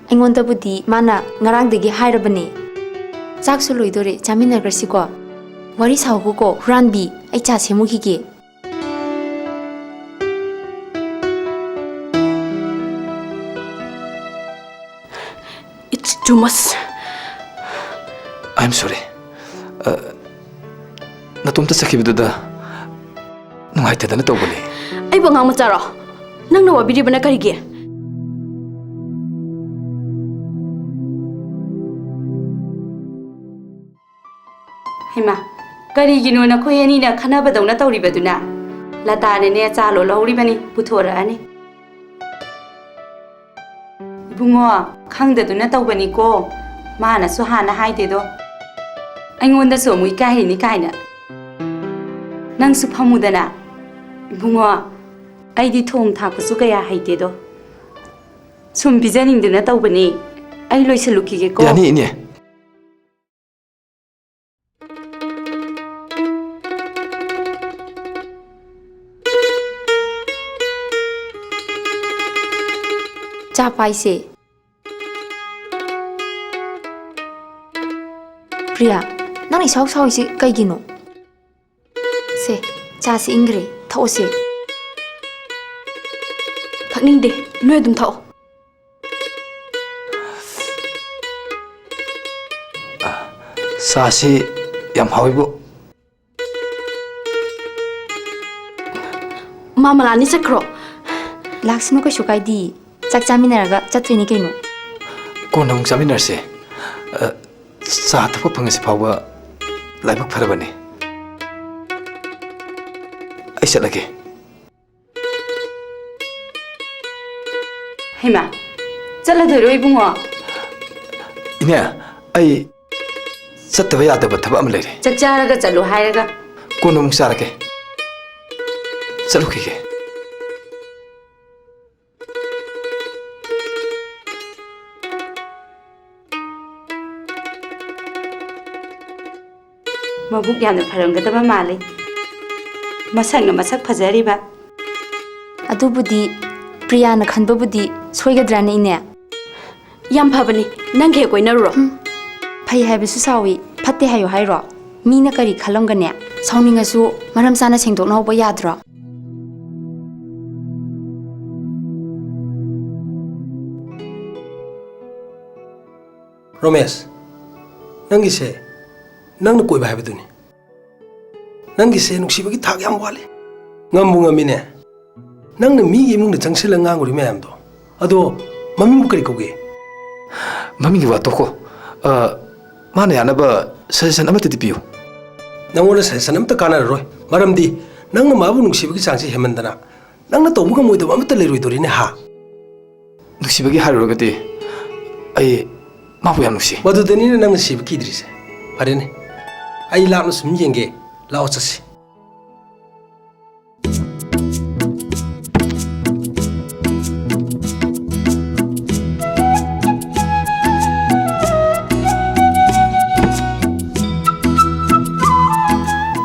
ꯑꯩꯉꯣꯟꯗꯕꯨꯗꯤ ꯃꯥꯅ ꯉꯔꯥꯡꯗꯒꯤ ꯍꯥꯏꯔꯕꯅꯦ꯫ ꯆꯥꯛꯁꯨ ꯂꯣꯏꯗꯣꯔꯦ, ꯆꯥꯃꯤꯟꯅꯈ꯭ꯔꯁꯤꯀꯣ꯫ ꯋꯥꯔꯤ ꯁꯥꯎꯈꯣꯀꯣ, ꯍꯨꯔꯥꯟꯕꯤ, ꯑꯩ ꯆꯥ ꯁꯦꯝꯃꯨꯈꯤꯒꯦ꯫ It's too much. I am sorry. ꯑ, ꯅꯇꯣꯝꯇ ꯆꯠꯈꯤꯕꯗꯨꯗ ꯅꯨꯡꯉꯥꯏꯇꯗꯅ ꯇꯧꯕꯅꯤ꯫ ꯑꯩꯕꯨ ꯑꯉꯥꯡ ꯃꯆꯥꯔꯣ? ꯅꯪꯅ ꯋꯥꯕꯤꯔꯤꯕꯅ ꯀꯔꯤꯒꯤ? ꯏꯃꯥ, ꯀꯔꯤꯒꯤꯅꯣ ꯅꯈꯣꯏ ꯑꯅꯤꯅ ꯈꯟꯅꯕꯗꯧꯅ ꯇꯧꯔꯤꯕꯗꯨꯅ? ꯂꯇꯥꯅꯅꯦ ꯆꯥ ꯂꯣꯜꯍꯧꯔꯤꯕꯅꯤ, ꯄꯨꯊꯣꯔꯛꯑꯅꯤ꯫ ꯏꯕꯨꯡꯉꯣ, ꯈꯪꯗꯗꯨꯅ ꯇꯧꯕꯅꯤꯀꯣ꯫ ꯃꯥꯅꯁꯨ ꯍꯥꯟꯅ ꯍꯥꯏꯗꯦꯗꯣ꯫ ꯑꯩꯉꯣꯟꯗꯁꯨ ꯑꯃꯨꯛ ꯏꯀꯥꯏꯔꯤꯅꯤ ꯀꯥꯏꯅ꯫ ꯅꯪꯁꯨ ꯐꯝꯃꯨꯗꯅ꯫ ꯏꯕꯨꯡꯉꯣ, ꯑꯩꯗꯤ ꯊꯣꯡ ꯊꯥꯛꯄꯁꯨ ꯀꯌꯥ ꯍꯩꯇꯦꯗꯣ꯫ ꯁꯨꯝ ꯄꯤꯖꯅꯤꯡꯗꯅ ꯇꯧꯕꯅꯤ꯫ ꯑꯩ ꯂꯣꯏꯁꯤꯜꯂꯨꯈꯤꯒꯦꯀꯣ꯫ ꯌꯥꯅꯤ, ꯏꯅꯦ꯫ ꯆꯥ ꯄꯥꯏꯁꯦ꯫ ꯄ꯭ꯔꯤꯌꯥ, ꯅꯪꯅ ꯏꯁꯥꯎ ꯁꯥꯎꯔꯤꯁꯤ ꯀꯩꯒꯤꯅꯣ? ꯁꯦ, ꯆꯥꯁꯤ ꯏꯪꯈ꯭ꯔꯦ, ꯊꯛꯑꯣꯁꯦ꯫ ꯊꯛꯅꯤꯡꯗꯦ, ꯅꯣꯏ ꯑꯗꯨꯝ ꯊꯛꯑꯣ꯫ ꯆꯥꯁꯤ ꯌꯥꯝ ꯍꯥꯎꯋꯤꯕꯨ꯫ ꯃꯥ ꯃꯂꯥꯅꯤ ꯆꯠꯈ꯭ꯔꯣ꯫ ꯂꯥꯛꯁꯅꯨ, ꯀꯩꯁꯨ ꯀꯥꯏꯗꯦ꯫ ꯆꯥꯛ ꯆꯥꯃꯤꯟꯅꯔꯒ ꯆꯠꯇꯣꯏꯅꯤ ꯀꯩꯅꯣ꯫ ꯀꯣꯟꯅ ꯑꯃꯨꯛ ꯆꯥꯃꯤꯟꯅꯔꯁꯦ꯫ ꯑ, ꯆꯥ ꯊꯛꯄ ꯐꯪꯉꯁꯤ ꯐꯥꯎꯕ ꯂꯥꯏꯕꯛ ꯐꯔꯕꯅꯤ꯫ ꯑꯩ ꯆꯠꯂꯒꯦ꯫ ꯍꯩꯃꯥ, ꯆꯠꯂꯗꯣꯏꯔꯣ ꯏꯕꯨꯡꯉꯣ? ꯏꯅꯦ, ꯑꯩ ꯆꯠꯇꯕ ꯌꯥꯗꯕ ꯊꯕꯛ ꯑꯃ ꯂꯩꯔꯦ꯫ ꯆꯥꯛ ꯆꯥꯔꯒ ꯆꯠꯂꯣ ꯍꯥꯏꯔꯒ꯫ ꯀꯣꯟꯅ ꯑꯃꯨꯛ ꯆꯥꯔꯒꯦ꯫ ꯆꯠꯂꯨꯈꯤꯒꯦ꯫ ꯃꯕꯨꯛ ꯌꯥꯝꯅ ꯐꯔꯝꯒꯗꯕ ꯃꯥꯜꯂꯤ꯫ ꯃꯁꯛꯅ ꯃꯁꯛ ꯐꯖꯔꯤꯕ꯫ ꯑꯗꯨꯕꯨꯗꯤ ꯄ꯭ꯔꯤꯌꯥꯅ ꯈꯟꯕꯕꯨꯗꯤ ꯁꯣꯏꯒꯗ꯭ꯔꯥꯅꯦ, ꯏꯅꯦ? ꯌꯥꯝ ꯐꯕꯅꯤ, ꯅꯪꯒ ꯍꯦꯛ ꯀꯣꯏꯅꯔꯨꯔꯣ꯫ ꯍꯨꯝ, ꯐꯩ ꯍꯥꯏꯕꯁꯨ ꯁꯥꯎꯏ, ꯐꯠꯇꯦ ꯍꯥꯏꯌꯨ ꯍꯥꯏꯔꯣ? ꯃꯤꯅ ꯀꯔꯤ ꯈꯜꯂꯝꯒꯅꯤ? ꯁꯥꯎꯅꯤꯡꯉꯁꯨ ꯃꯔꯝ ꯆꯥꯅ ꯁꯦꯡꯗꯣꯛꯅꯍꯧꯕ ꯌꯥꯗ꯭ꯔꯣ? ꯔꯣꯃꯦꯁ, ꯅꯪꯒꯤꯁꯦ ꯅꯪꯅ ꯀꯣꯏꯕ ꯍꯥꯏꯕꯗꯨꯅꯤ꯫ ꯅꯪꯒꯤꯁꯦ ꯅꯨꯡꯁꯤꯕꯒꯤ ꯊꯥꯛ ꯌꯥꯝ ꯋꯥꯠꯂꯤ꯫ ꯉꯝꯕꯨ ꯉꯝꯃꯤꯅꯦ꯫ ꯅꯪꯅ ꯃꯤꯒꯤ ꯏꯃꯨꯡꯗ ꯆꯪꯁꯤꯜꯂꯒ ꯉꯥꯡꯉꯨꯔꯤ ꯃꯌꯥꯝꯗꯣ, ꯑꯗꯣ ꯃꯃꯤꯡꯕꯨ ꯀꯔꯤ ꯀꯧꯒꯦ? ꯃꯃꯤꯡꯒꯤ ꯋꯥ ꯇꯣꯛꯈꯣ꯫ ꯑ, ꯃꯥꯅ ꯌꯥꯅꯕ suggestion ꯑꯃꯠꯇꯗꯤ ꯄꯤꯌꯨ꯫ ꯅꯪꯉꯣꯟꯗ suggestion ꯑꯝꯇ ꯀꯥꯟꯅꯔꯔꯣꯏ꯫ ꯃꯔꯝꯗꯤ ꯅꯪꯅ ꯃꯥꯕꯨ ꯅꯨꯡꯁꯤꯕꯒꯤ ꯆꯥꯡꯁꯤ ꯍꯦꯟꯃꯟꯗꯅ ꯅꯪꯅ ꯇꯧꯕ ꯉꯝꯃꯣꯏꯗꯕ ꯑꯃꯠꯇ ꯂꯩꯔꯣꯏꯗꯣꯔꯤꯅꯦ ꯍꯥ? ꯅꯨꯡꯁꯤꯕꯒꯤ ꯍꯥꯏꯔꯨꯔꯒꯗꯤ ꯑꯩ ꯃꯥꯕꯨ ꯌꯥꯝ ꯅꯨꯡꯁꯤ꯫ ꯃꯗꯨꯗꯅꯤꯅꯦ ꯅꯪꯅ ꯁꯤꯕ ꯀꯤꯗ꯭ꯔꯤꯁꯦ꯫ ꯐꯔꯦꯅꯦ, ꯑꯩ ꯂꯥꯞꯅ ꯁꯨꯝ ꯌꯦꯡꯒꯦ꯫ ꯂꯥꯛꯑꯣ ꯆꯠꯁꯤ꯫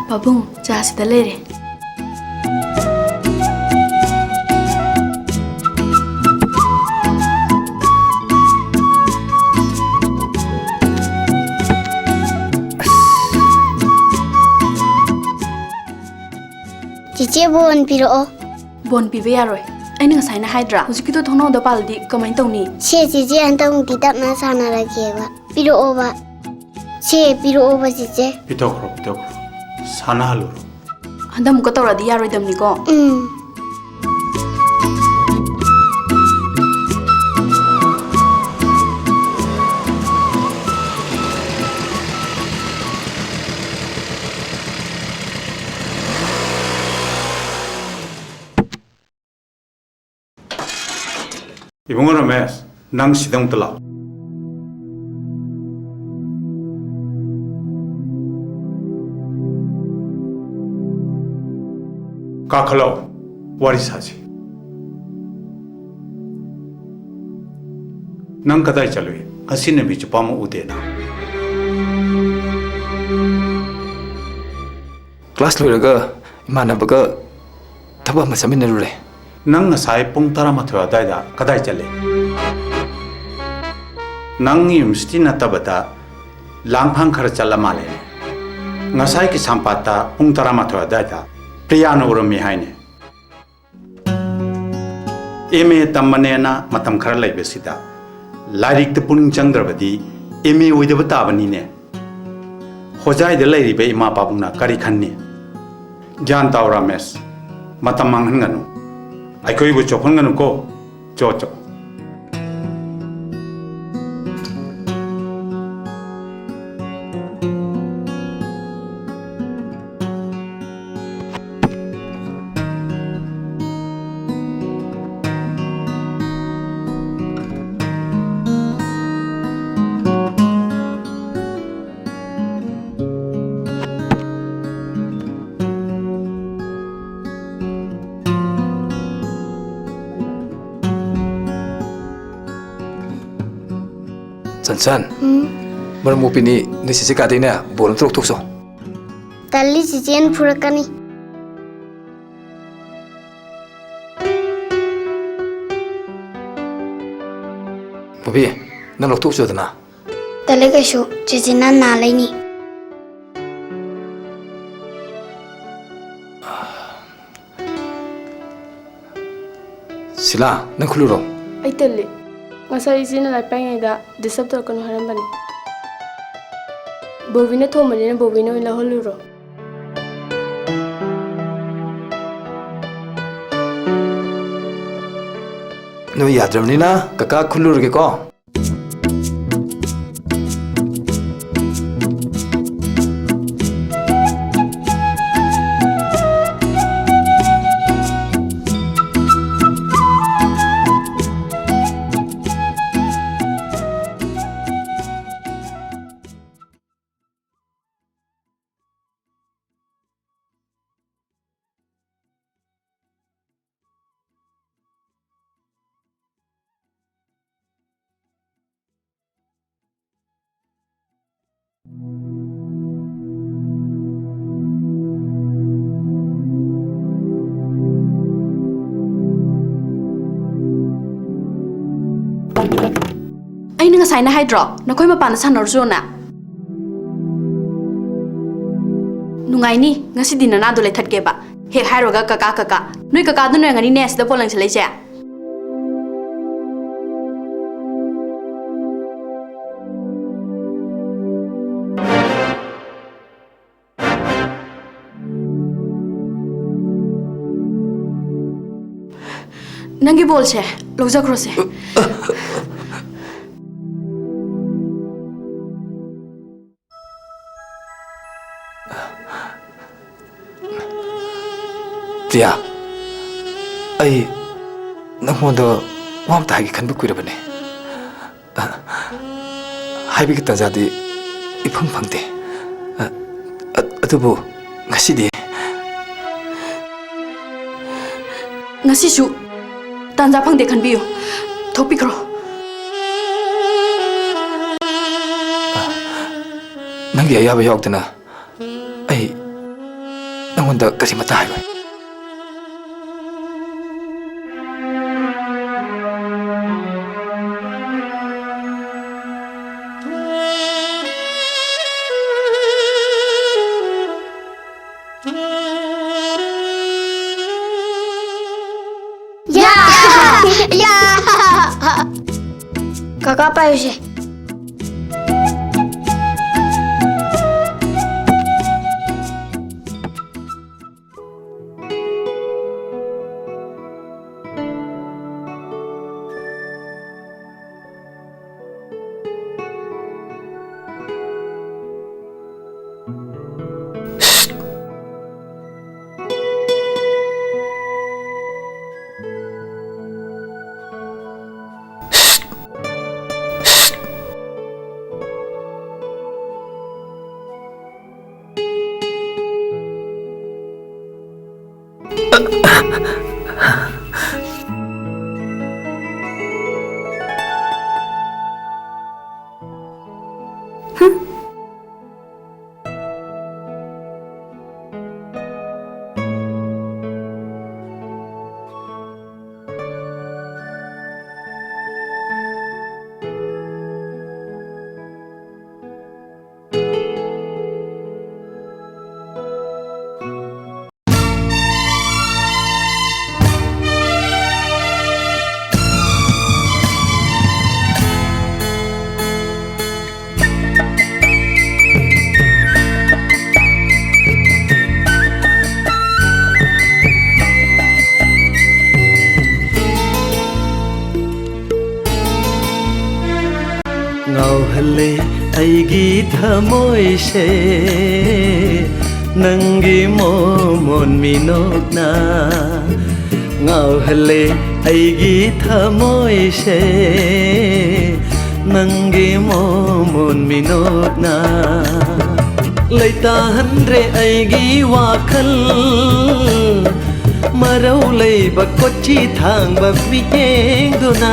ꯄꯥꯕꯨꯡ, ꯆꯥ ꯁꯤꯗ ꯂꯩꯔꯦ꯫ ꯆꯤꯆꯦ, ꯕꯣꯟ ꯄꯤꯔꯛꯑꯣ꯫ ꯕꯣꯟ ꯄꯤꯕ ꯌꯥꯔꯣꯏ꯫ ꯑꯩꯅ ꯉꯁꯥꯏꯅ ꯍꯥꯏꯗ꯭ꯔꯥ? ꯍꯧꯖꯤꯛꯀꯤꯗꯣ ꯊꯣꯡꯅꯥꯎꯗ ꯄꯥꯜꯂꯗꯤ ꯀꯃꯥꯏꯅ ꯇꯧꯅꯤ? ꯁꯦ, ꯆꯤꯆꯦ, ꯍꯟꯗꯛꯃꯨꯛꯇꯤ ꯇꯞꯅ ꯁꯥꯟꯅꯔꯒꯦꯕ꯫ ꯄꯤꯔꯛꯑꯣꯕ꯫ ꯁꯦ, ꯄꯤꯔꯛꯑꯣꯕ, ꯆꯤꯆꯦ꯫ ꯄꯤꯊꯣꯛꯈ꯭ꯔꯣ, ꯄꯤꯊꯣꯛꯈ꯭ꯔꯣ꯫ ꯁꯥꯟꯅꯍꯜꯂꯨꯔꯣ꯫ ꯍꯟꯗꯛꯃꯨꯛꯀ ꯇꯧꯔꯛꯑꯗꯤ ꯌꯥꯔꯣꯏꯗꯕꯅꯤꯀꯣ꯫ ꯎꯝ꯫ ꯏꯕꯨꯡꯉꯣ ꯔꯃꯦꯁ, ꯅꯪ ꯁꯤꯗ ꯑꯃꯨꯛꯇ ꯂꯥꯛꯑꯣ꯫ ꯀꯥꯈꯠꯂꯛꯑꯣ, ꯋꯥꯔꯤ ꯁꯥꯁꯤ꯫ ꯅꯪ ꯀꯗꯥꯏ ꯆꯠꯂꯨꯏ? ꯉꯁꯤ ꯅꯨꯃꯤꯠ ꯆꯨꯞꯄ ꯑꯃ ꯎꯗꯦ ꯅꯪ꯫ ꯀ꯭ꯂꯥꯁ ꯂꯣꯏꯔꯒ ꯏꯃꯥꯟꯅꯕꯒ ꯊꯕꯛ ꯑꯃ ꯆꯠꯃꯤꯟꯅꯔꯨꯔꯦ꯫ ꯅꯪ ꯉꯁꯥꯏ ꯄꯨꯡ ꯇꯔꯥꯃꯥꯊꯣꯏ ꯑꯗꯨꯋꯥꯏꯗ ꯀꯗꯥꯏ ꯆꯠꯂꯤ? ꯅꯪ ꯌꯨꯅꯤꯚꯔꯁꯤꯇꯤ ꯅꯠꯇꯕꯗ ꯂꯥꯡꯐꯥꯡ ꯈꯔ ꯆꯠꯂ ꯃꯥꯜꯂꯦꯅꯦ꯫ ꯉꯁꯥꯏ ꯀꯩꯁꯥꯝꯄꯥꯠꯇ ꯄꯨꯡ ꯇꯔꯥꯃꯥꯊꯣꯏ ꯑꯗꯨꯋꯥꯏꯗ ꯄ꯭ꯔꯤꯌꯥꯅ ꯎꯔꯝꯃꯤ ꯍꯥꯏꯅꯦ꯫ ꯑꯦꯝ ꯑꯦ ꯇꯝꯕꯅꯦꯅ ꯃꯇꯝ ꯈꯔ ꯂꯩꯕꯁꯤꯗ ꯂꯥꯏꯔꯤꯛꯇ ꯄꯨꯛꯅꯤꯡ ꯆꯪꯗ꯭ꯔꯕꯗꯤ ꯑꯦꯝ ꯑꯦ ꯑꯣꯏꯗꯕ ꯇꯥꯕꯅꯤꯅꯦ꯫ ꯍꯣꯖꯥꯏꯗ ꯂꯩꯔꯤꯕ ꯏꯃꯥ ꯄꯥꯕꯨꯡꯅ ꯀꯔꯤ ꯈꯟꯅꯤ? ꯒ꯭ꯌꯥꯟ ꯇꯥꯎ ꯔꯥꯃꯦꯁ, ꯃꯇꯝ ꯃꯥꯡꯍꯟꯒꯅꯨ꯫ ꯑꯩꯈꯣꯏꯕꯨ ꯆꯣꯞꯍꯟꯒꯅꯨꯀꯣ꯫ ꯆꯣ, ꯆꯣ꯫ ꯆꯟꯆꯟ, ꯎꯝ? ꯃꯔꯝ ꯃꯣꯛꯄꯤꯅꯤ, ꯅꯣꯏ ꯆꯦꯆꯦ ꯀꯥꯗꯩꯅꯦ ꯕꯣꯜ ꯑꯝꯇ ꯂꯧꯊꯣꯛꯆꯣ꯫ ꯇꯜꯂꯤ, ꯆꯦꯆꯦꯅ ꯐꯨꯔꯛꯀꯅꯤ꯫ ꯕꯣꯕꯤ, ꯅꯪ ꯂꯧꯊꯣꯛꯆꯣꯗꯅ꯫ ꯇꯜꯂꯦ ꯀꯩꯁꯨ, ꯆꯦꯆꯦꯅ ꯅꯥ ꯂꯩꯅꯤ꯫ ꯁꯤꯂꯥ, ꯅꯪ ꯈꯨꯜꯂꯨꯔꯣ꯫ ꯑꯩ ꯇꯜꯂꯤ꯫ ꯉꯁꯥꯏ ꯏꯆꯦꯅ ꯂꯥꯏꯔꯤꯛ ꯄꯥꯏꯉꯩꯗ disturb ꯇꯧꯔꯛꯀꯅꯨ ꯍꯥꯏꯔꯝꯕꯅꯤ꯫ ꯕꯣꯕꯤꯅ ꯊꯣꯝꯕꯅꯤꯅ ꯕꯣꯕꯤꯅ ꯑꯣꯏꯅ ꯂꯧꯍꯜꯂꯨꯔꯣ꯫ ꯅꯣꯏ ꯌꯥꯗ꯭ꯔꯕꯅꯤꯅ ꯀꯀꯥ ꯈꯨꯜꯂꯨꯔꯒꯦꯀꯣ꯫ ꯑꯩꯅ ꯉꯁꯥꯏꯅ ꯍꯥꯏꯗ꯭ꯔꯣ, ꯅꯈꯣꯏ ꯃꯄꯥꯟꯗ ꯁꯥꯟꯅꯔꯨꯆꯣꯅ? ꯅꯨꯡꯉꯥꯏꯅꯤ, ꯉꯁꯤꯗꯤ ꯅꯅꯥꯗꯣ ꯂꯩꯊꯠꯀꯦꯕ꯫ ꯍꯦꯛ ꯍꯥꯏꯔꯨꯔꯒ "ꯀꯀꯥ, ꯀꯀꯥ"꯫ ꯅꯣꯏ ꯀꯀꯥꯗꯨꯅ ꯑꯣꯏꯔꯝꯒꯅꯤꯅꯦ ꯁꯤꯗ ꯄꯣꯂꯪ ꯁꯤꯜꯂꯛꯏꯁꯦ꯫ ꯅꯪꯒꯤ ꯕꯣꯜꯁꯦ ꯂꯧꯖꯈ꯭ꯔꯣꯁꯦ꯫ ꯄ꯭ꯔꯤꯌꯥ, ꯑꯩ ꯅꯪꯉꯣꯟꯗ ꯋꯥ ꯑꯝꯇ ꯍꯥꯏꯒꯦ ꯈꯟꯕ ꯀꯨꯏꯔꯕꯅꯦ꯫ ꯑ, ꯍꯥꯏꯕꯒꯤ ꯇꯥꯟꯖꯥꯗꯤ ꯏꯐꯪ ꯐꯪꯗꯦ꯫ ꯑ, ꯑ, ꯑꯗꯨꯕꯨ ꯉꯁꯤꯗꯤ꯫ ꯉꯁꯤꯁꯨ ꯇꯥꯟꯖꯥ ꯐꯪꯗꯦ ꯈꯟꯕꯤꯌꯨ꯫ ꯊꯣꯛꯄꯤꯈ꯭ꯔꯣ꯫ ꯅꯪꯒꯤ ꯑꯌꯥꯕ ꯌꯥꯎꯗꯅ ꯑꯩ ꯅꯪꯉꯣꯟꯗ ꯀꯔꯤꯃꯠꯇ ꯍꯥꯏꯔꯣꯏ꯫ ꯌꯥ! ꯌꯥ! ꯀꯀꯥ ꯄꯥꯏꯌꯨꯁꯦ꯫ ꯉꯥꯎꯍꯜꯂꯦ ꯑꯩꯒꯤ ꯊꯃꯣꯏꯁꯦ ꯅꯪꯒꯤ ꯃꯣꯃꯣꯟ ꯃꯤꯅꯣꯛꯅ꯫ ꯉꯥꯎꯍꯜꯂꯦ ꯑꯩꯒꯤ ꯊꯃꯣꯏꯁꯦ ꯅꯪꯒꯤ ꯃꯣꯃꯣꯟ ꯃꯤꯅꯣꯛꯅ꯫ ꯂꯩꯇꯥꯍꯟꯗ꯭ꯔꯦ ꯑꯩꯒꯤ ꯋꯥꯈꯜ ꯃꯔꯧ ꯂꯩꯕ ꯀꯣꯆꯤ ꯊꯥꯡꯕ ꯃꯤꯠꯌꯦꯡꯗꯨꯅ꯫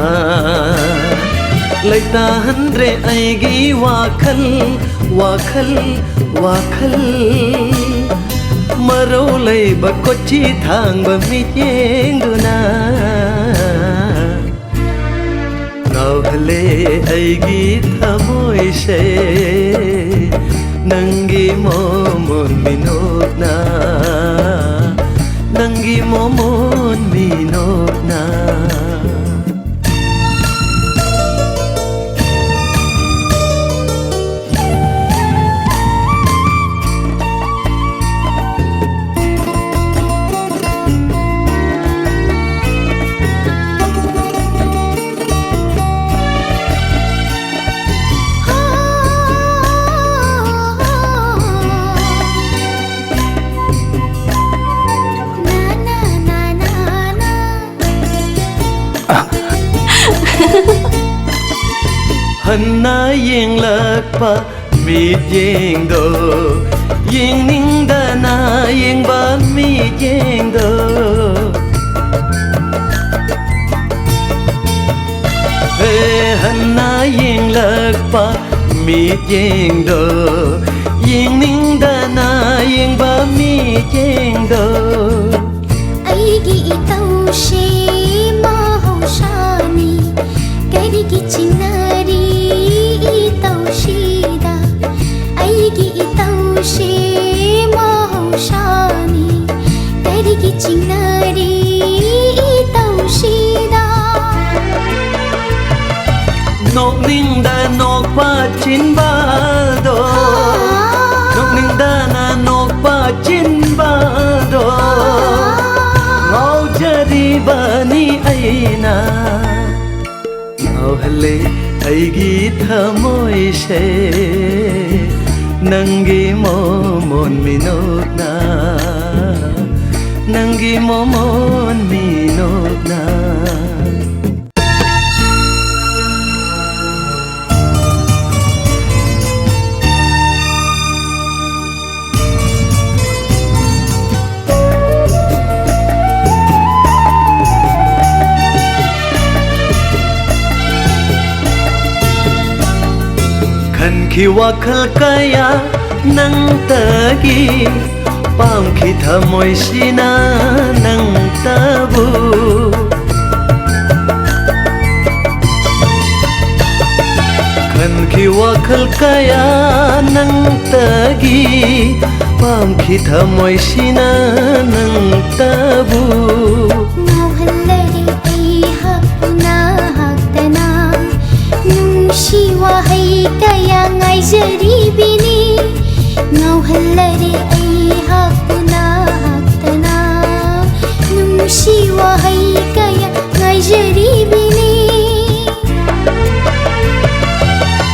ꯑꯥ꯫ ꯂꯩꯇꯥꯍꯟꯗ꯭ꯔꯦ ꯑꯩꯒꯤ ꯋꯥꯈꯜ, ꯋꯥꯈꯜ, ꯋꯥꯈꯜ꯫ ꯃꯔꯧ ꯂꯩꯕ ꯀꯣꯆꯤ ꯊꯥꯡꯕ ꯃꯤꯠꯌꯦꯡꯗꯨꯅ ꯉꯥꯎꯍꯜꯂꯦ ꯑꯩꯒꯤ ꯊꯃꯣꯏꯁꯦ꯫ ꯅꯪꯒꯤ ꯃꯣꯃꯣꯟ ꯃꯤꯅꯣꯛꯅ, ꯅꯪꯒꯤ ꯃꯣꯃꯣꯟ ꯃꯤꯅꯣꯛꯅ꯫ ꯍꯟꯅ ꯌꯦꯡꯂꯛꯄ ꯃꯤꯠꯌꯦꯡꯗꯣ, ꯌꯦꯡꯅꯤꯡꯗꯅ ꯌꯦꯡꯕ ꯃꯤꯠꯌꯦꯡꯗꯣ꯫ ꯍꯦ, ꯍꯟꯅ ꯌꯦꯡꯂꯛꯄ ꯃꯤꯠꯌꯦꯡꯗꯣ, ꯌꯦꯡꯅꯤꯡꯗꯅ ꯌꯦꯡꯕ ꯃꯤꯠꯌꯦꯡꯗꯣ꯫ ꯑꯩꯒꯤ ꯏꯇꯧꯁꯦ ꯃꯍꯧꯁꯥꯅꯤ, ꯀꯔꯤꯒꯤ ꯆꯤꯡꯅꯔꯤ ꯏꯇꯧꯁꯤꯗ? ꯑꯩꯒꯤ ꯏꯇꯧꯁꯦ ꯃꯍꯧꯁꯥꯅꯤ, ꯀꯔꯤꯒꯤ ꯆꯤꯡꯅꯔꯤ ꯏꯇꯧꯁꯤꯗ? ꯅꯣꯛꯅꯤꯡꯗ ꯅꯣꯛꯄ ꯆꯤꯟꯕꯥꯜꯗꯣ, ꯅꯣꯛꯅꯤꯡꯗꯅ ꯅꯣꯛꯄ ꯆꯤꯟꯕꯥꯜꯗꯣ, ꯉꯥꯎꯖꯔꯤꯕꯅꯤ ꯑꯩꯅ꯫ ꯉꯥꯎꯍꯜꯂꯦ ꯑꯩꯒꯤ ꯊꯃꯣꯏꯁꯦ ꯅꯪꯒꯤ ꯃꯣꯃꯣꯟ ꯃꯤꯅꯣꯛꯅ, ꯅꯪꯒꯤ ꯃꯣꯃꯣꯟ ꯃꯤꯅꯣꯛꯅ꯫ ꯈꯤ ꯋꯥꯈꯜ ꯀꯌꯥ ꯅꯪꯇꯒꯤ ꯄꯥꯝꯈꯤ ꯊꯃꯣꯏꯁꯤꯅ ꯅꯪꯇꯕꯨ꯫ ꯈꯟꯈꯤ ꯋꯥꯈꯜ ꯀꯌꯥ ꯅꯪꯇꯒꯤ ꯄꯥꯝꯈꯤ ꯊꯃꯣꯏꯁꯤꯅ ꯅꯪꯇꯕꯨ꯫ ꯉꯥꯎꯍꯜꯂꯔꯦ ꯑꯩꯍꯥꯛꯄꯨ ꯅꯍꯥꯛꯇꯅ ꯅꯨꯡꯁꯤ ꯋꯥꯍꯩ ꯀꯌꯥ ꯉꯥꯏꯖꯔꯤꯕꯤꯅꯤ꯫ ꯉꯥꯎꯍꯜꯂꯔꯦ ꯑꯩꯍꯥꯛꯄꯨ ꯅꯍꯥꯛꯇꯅ ꯅꯨꯡꯁꯤ ꯋꯥꯍꯩ ꯀꯌꯥ ꯉꯥꯏꯖꯔꯤꯕꯤꯅꯤ꯫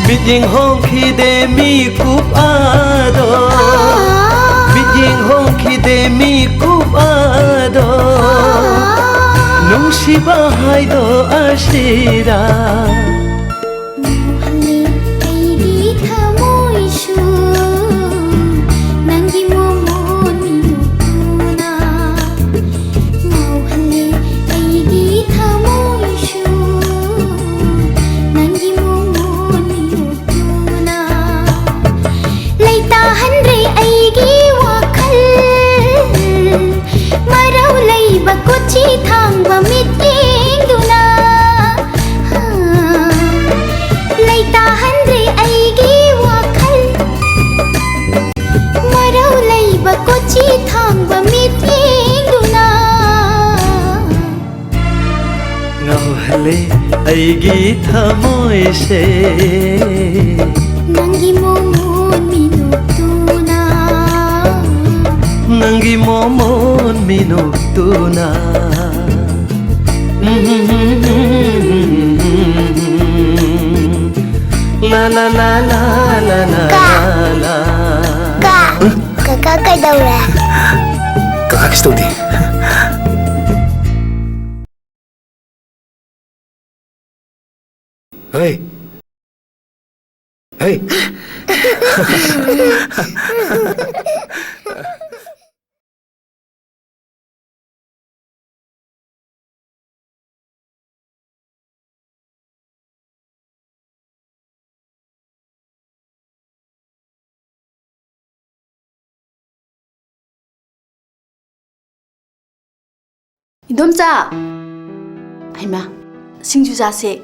ꯃꯤꯠꯌꯦꯡ ꯍꯣꯡꯈꯤꯗꯦ ꯃꯤꯀꯨꯞ ꯑꯗꯣ꯫ ꯃꯤꯠꯌꯦꯡ ꯍꯣꯡꯈꯤꯗꯦ ꯃꯤꯀꯨꯞ ꯑꯗꯣ꯫ ꯅꯨꯡꯁꯤꯕ ꯍꯥꯏꯗꯣ ꯑꯁꯤꯔꯥ? ꯉꯥꯎꯍꯜꯂꯦ ꯑꯩꯒꯤ ꯊꯃꯣꯏꯁꯨ ꯅꯪꯒꯤ ꯃꯣꯃꯣꯟ ꯃꯤꯅꯨꯇꯨꯅ꯫ ꯉꯥꯎꯍꯜꯂꯦ ꯑꯩꯒꯤ ꯊꯃꯣꯏꯁꯨ ꯅꯪꯒꯤ ꯃꯣꯃꯣꯟ ꯃꯤꯅꯨꯇꯨꯅ꯫ ꯂꯩꯇꯥꯍꯟꯗ꯭ꯔꯦ ꯑꯩꯒꯤ ꯋꯥꯈꯜ ꯃꯔꯧ ꯂꯩꯕ ꯀꯣꯆꯤ ꯊꯥꯡꯕ ꯃꯤꯠꯌꯦꯡꯗꯨꯅ꯫ ꯂꯩꯇꯥꯍꯟꯗ꯭ꯔꯦ ꯑꯩꯒꯤ ꯋꯥꯈꯜ ꯃꯔꯧ ꯂꯩꯕ ꯀꯣꯆꯤ ꯊꯥꯡꯕ ꯃꯤꯠꯌꯦꯡꯗꯨꯅ꯫ ꯉꯥꯎꯍꯜꯂꯦ ꯑꯩꯒꯤ ꯊꯃꯣꯏꯁꯦ ꯅꯪꯒꯤ ꯃꯣꯃꯣꯟ ꯃꯤꯅꯨꯛꯇꯨꯅ꯫ ꯅꯪꯒꯤ ꯃꯣꯃꯣꯟ ꯃꯤꯅꯨꯛꯇꯨꯅ꯫ ꯂꯥ ꯂꯥ ꯂꯥ ꯂꯥ ꯂꯥ ꯂꯥ ꯀꯥ꯫ ꯂꯥ ꯂꯥ꯫ ꯀꯥ꯫ ꯀꯀꯥ ꯀꯩꯗꯧꯔꯦ? ꯀꯀꯥ ꯀꯩꯁꯨ ꯇꯧꯗꯦ꯫ ꯍꯩ! ꯍꯩ! ꯏꯗꯣꯝꯆꯥ! ꯍꯩꯃꯥ, ꯁꯤꯡꯖꯨ ꯆꯥꯁꯦ꯫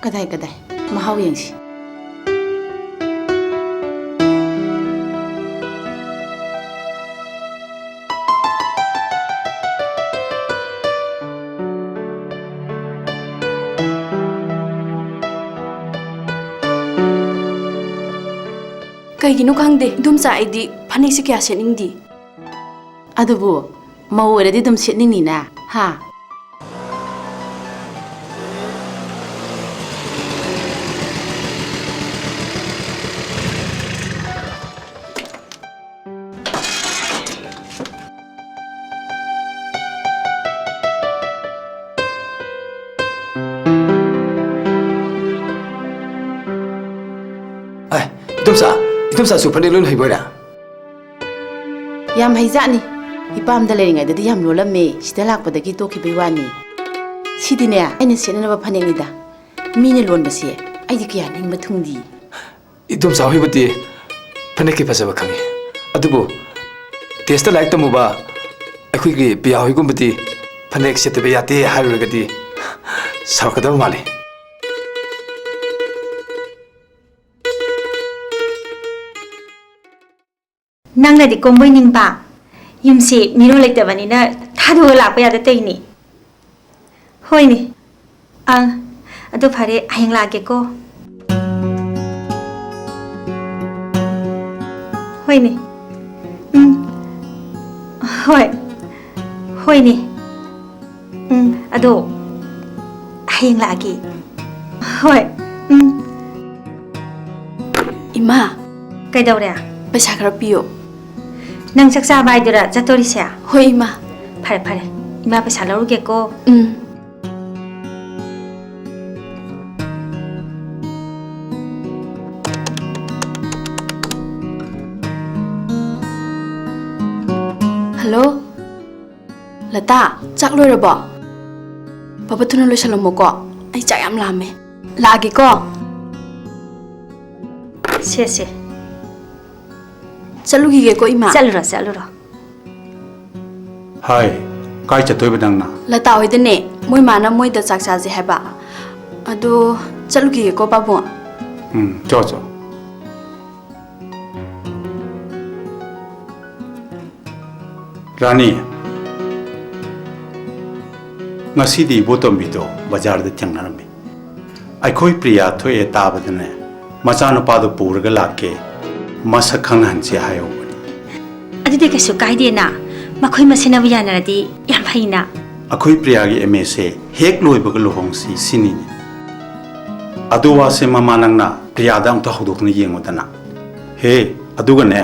ꯀꯗꯥꯏ, ꯀꯗꯥꯏ? ꯃꯍꯥꯎ ꯌꯦꯡꯁꯤ꯫ ꯀꯩꯒꯤꯅꯣ ꯈꯪꯗꯦ, ꯏꯗꯣꯝꯆꯥ, ꯑꯩꯗꯤ ꯐꯅꯦꯛꯁꯦ ꯀꯌꯥ ꯁꯦꯠꯅꯤꯡꯗꯦ꯫ ꯑꯗꯨꯕꯨ ꯃꯧ ꯑꯣꯏꯔꯗꯤ ꯑꯗꯨꯝ ꯁꯦꯠꯅꯤꯡꯅꯤꯅ, ꯍꯥ? ꯑꯦ, ꯏꯗꯣꯝꯆꯥ, ꯏꯗꯣꯝꯆꯥꯁꯨ ꯐꯅꯦꯛ ꯂꯣꯏꯅ ꯍꯩꯕ ꯑꯣꯏꯔꯦ? ꯌꯥꯝ ꯍꯩꯖꯥꯠꯅꯤ꯫ ꯏꯄꯥꯝꯗ ꯂꯩꯔꯤꯉꯩꯗꯗꯤ ꯌꯥꯝ ꯂꯣꯜꯂꯝꯃꯦ, ꯁꯤꯗ ꯂꯥꯛꯄꯗꯒꯤ ꯇꯣꯛꯈꯤꯕꯩ ꯋꯥꯅꯤ꯫ ꯁꯤꯗꯤꯅꯦ, ꯑꯩꯅ ꯁꯦꯠꯅꯅꯕ ꯐꯅꯦꯛꯅꯤꯗ꯫ ꯃꯤꯅ ꯂꯣꯟꯕꯁꯦ ꯑꯩꯗꯤ ꯀꯌꯥ ꯅꯤꯡꯕ ꯊꯨꯡꯗꯤ꯫ ꯏꯗꯣꯝꯆꯥ ꯍꯣꯏꯕꯨꯗꯤ ꯐꯅꯦꯛꯀꯤ ꯐꯖꯕ ꯈꯪꯉꯤ, ꯑꯗꯨꯕꯨ ꯇꯦꯖꯇ ꯂꯥꯏꯔꯤꯛ ꯇꯝꯃꯨꯕ ꯑꯩꯈꯣꯏꯒꯤ ꯄꯤꯌꯥ ꯍꯣꯏꯒꯨꯝꯕꯗꯤ ꯐꯅꯦꯛ ꯁꯦꯠꯇꯕ ꯌꯥꯗꯦ ꯍꯥꯏꯔꯨꯔꯒꯗꯤ ꯁꯥꯎꯔꯛꯀꯗꯕ ꯃꯥꯜꯂꯤ꯫ ꯅꯪꯅꯗꯤ ꯀꯣꯝꯕꯣꯏ ꯅꯤꯡꯕ, ꯌꯨꯝꯁꯤ ꯃꯤꯔꯣꯜ ꯂꯩꯇꯕꯅꯤꯅ ꯊꯥꯗꯣꯛꯑ ꯂꯥꯛꯄ ꯌꯥꯗ ꯇꯧꯏꯅꯤ꯫ ꯍꯣꯏꯅꯦ꯫ ꯑꯪ, ꯑꯗꯨ ꯐꯔꯦ, ꯍꯌꯦꯡ ꯂꯥꯛꯀꯦꯀꯣ꯫ ꯍꯣꯏꯅꯦ꯫ ꯎꯝ꯫ ꯍꯣꯏ꯫ ꯍꯣꯏꯅꯦ꯫ ꯎꯝ, ꯑꯗꯣ ꯍꯌꯦꯡ ꯂꯥꯛꯑꯒꯦ꯫ ꯍꯣꯏ꯫ ꯎꯝ꯫ ꯏꯃꯥ꯫ ꯀꯩꯗꯧꯔꯦ? ꯄꯩꯁꯥ ꯈꯔ ꯄꯤꯌꯣ꯫ ꯅꯪ ꯆꯥꯛ ꯆꯥꯕ ꯍꯥꯏꯗꯨꯔꯥ ꯆꯠꯇꯣꯔꯤꯁꯦ? ꯍꯣꯏ, ꯏꯃꯥ꯫ ꯐꯔꯦ, ꯐꯔꯦ꯫ ꯏꯃꯥ ꯄꯩꯁꯥ ꯂꯧꯔꯨꯒꯦꯀꯣ꯫ ꯎꯝ꯫ ꯍꯜꯂꯣ? ꯂꯇꯥ, ꯆꯥꯛ ꯂꯣꯏꯔꯕꯣ? ꯄꯥꯕ, ꯊꯨꯅ ꯂꯣꯏꯁꯜꯂꯝꯃꯣꯀꯣ, ꯑꯩ ꯆꯥꯛ ꯌꯥꯝ ꯂꯥꯝꯃꯦ꯫ ꯂꯥꯛꯑꯒꯦꯀꯣ꯫ ꯁꯦ, ꯁꯦ꯫ ꯆꯠꯂꯨꯈꯤꯒꯦꯀꯣ, ꯏꯃꯥ꯫ ꯆꯠꯂꯨꯔꯣ, ꯆꯠꯂꯨꯔꯣ꯫ ꯍꯥꯏ, ꯀꯥꯏ ꯆꯠꯇꯣꯏꯕ ꯅꯪꯅ? ꯂꯇꯥ ꯍꯣꯏꯗꯅꯦ, ꯃꯣꯏ ꯃꯥꯅ ꯃꯣꯏꯗ ꯆꯥꯛ ꯆꯥꯁꯦ ꯍꯥꯏꯕ꯫ ꯑꯗꯣ ꯆꯠꯂꯨꯈꯤꯒꯦꯀꯣ, ꯄꯥꯕꯨꯡ꯫ ꯎꯝ, ꯆꯣ, ꯆꯣ꯫ ꯔꯥꯅꯤ, ꯉꯁꯤꯗꯤ ꯏꯕꯣꯇꯣꯝꯕꯤꯗꯣ ꯕꯖꯥꯔꯗ ꯊꯦꯡꯅꯔꯝꯃꯤ꯫ ꯑꯩꯈꯣꯏ ꯄ꯭ꯔꯤꯌꯥ ꯊꯣꯛꯑꯦ ꯇꯥꯕꯗꯅꯦ, ꯃꯆꯥꯅꯨꯄꯥꯗꯣ ꯄꯨꯔꯒ ꯂꯥꯛꯀꯦ, ꯃꯁꯛ ꯈꯪꯅꯍꯟꯁꯦ ꯍꯥꯏꯍꯧꯕꯅꯤ꯫ ꯑꯗꯨꯗꯤ ꯀꯩꯁꯨ ꯀꯥꯏꯗꯦꯅ, ꯃꯈꯣꯏ ꯃꯁꯦꯟꯅꯕꯨ ꯌꯥꯅꯔꯗꯤ ꯌꯥꯝ ꯐꯩꯅ꯫ ꯑꯩꯈꯣꯏ ꯄ꯭ꯔꯤꯌꯥꯒꯤ ꯑꯦꯝ ꯑꯦꯁꯦ ꯍꯦꯛ ꯂꯣꯏꯕꯒ ꯂꯨꯍꯣꯡꯁꯤ ꯁꯤꯅꯤꯅꯦ꯫ ꯑꯗꯨ ꯋꯥꯁꯦ ꯃꯃꯥ ꯅꯪꯅ ꯄ꯭ꯔꯤꯌꯥꯗ ꯑꯝꯇ ꯍꯧꯗꯣꯛꯇꯨꯅ ꯌꯦꯡꯉꯨꯗꯅ꯫ ꯍꯦ, ꯑꯗꯨꯒꯅꯦ,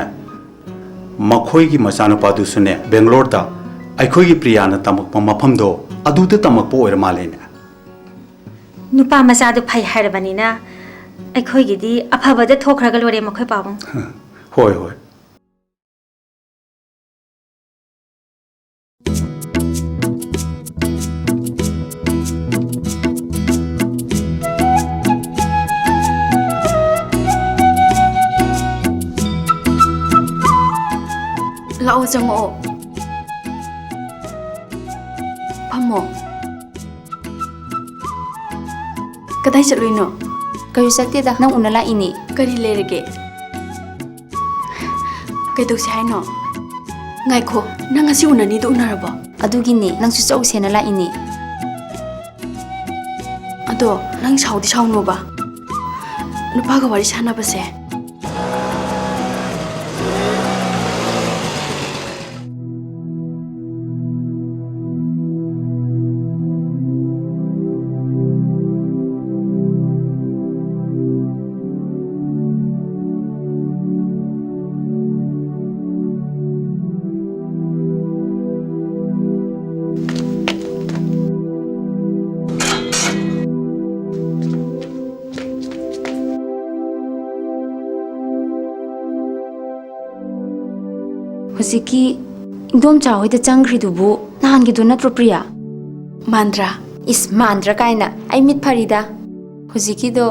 ꯃꯈꯣꯏꯒꯤ ꯃꯆꯥꯅꯨꯄꯥꯗꯨꯁꯨꯅꯦ, ꯕꯦꯡꯒ꯭ꯂꯣꯔꯗ ꯑꯩꯈꯣꯏꯒꯤ ꯄ꯭ꯔꯤꯌꯥꯅ ꯇꯝꯃꯛꯄ ꯃꯐꯝꯗꯣ ꯑꯗꯨꯗ ꯇꯝꯃꯛꯄ ꯑꯣꯏꯔ ꯃꯥꯜꯂꯦꯅꯦ꯫ ꯅꯨꯄꯥ ꯃꯆꯥꯗꯨ ꯐꯩ ꯍꯥꯏꯔꯕꯅꯤꯅ ꯑꯩꯈꯣꯏꯒꯤꯗꯤ ꯑꯐꯕꯗ ꯊꯣꯛꯈ꯭ꯔꯒ ꯂꯣꯏꯔꯦ ꯃꯈꯣꯏ ꯄꯥꯕꯨꯡ꯫ ꯍꯣꯏ, ꯍꯣꯏ꯫ ꯂꯥꯛꯑꯣ, ꯆꯪꯉꯛꯑꯣ꯫ ꯐꯝꯃꯣ꯫ ꯀꯗꯥꯏ ꯆꯠꯂꯨꯏꯅꯣ? ꯀꯩꯁꯨ ꯆꯠꯇꯦꯗ, ꯅꯪ ꯎꯅ ꯂꯥꯛꯏꯅꯦ꯫ ꯀꯔꯤ ꯂꯩꯔꯒꯦ? ꯀꯩꯗꯧꯁꯦ ꯍꯥꯏꯅꯣ? ꯉꯥꯏꯈꯣ, ꯅꯪ ꯉꯁꯤ ꯎꯅꯅꯤꯗꯣ ꯎꯅꯔꯕꯣ? ꯑꯗꯨꯒꯤꯅꯦ, ꯅꯪꯁꯨ ꯆꯧꯁꯦꯅ ꯂꯥꯛꯏꯅꯦ꯫ ꯑꯗꯣ ꯅꯪ ꯁꯥꯎꯗꯤ ꯁꯥꯎꯅꯣꯕ, ꯅꯨꯄꯥꯒ ꯋꯥꯔꯤ ꯁꯥꯟꯅꯕꯁꯦ꯫ ꯍꯧꯖꯤꯛꯀꯤ ꯏꯟꯗꯣꯝꯆꯥ ꯍꯣꯏꯗ ꯆꯪꯈ꯭ꯔꯤꯗꯨꯕꯨ ꯅꯍꯥꯟꯒꯤꯗꯨ ꯅꯠꯇ꯭ꯔꯣ, ꯄ꯭ꯔꯤꯌꯥ? ꯃꯥꯟꯗ꯭ꯔꯥ? ꯏꯁ, ꯃꯥꯟꯗ꯭ꯔꯥ ꯀꯥꯏꯅ꯫ ꯑꯩ ꯃꯤꯠ ꯐꯔꯤꯗ꯫ ꯍꯧꯖꯤꯛꯀꯤꯗꯣ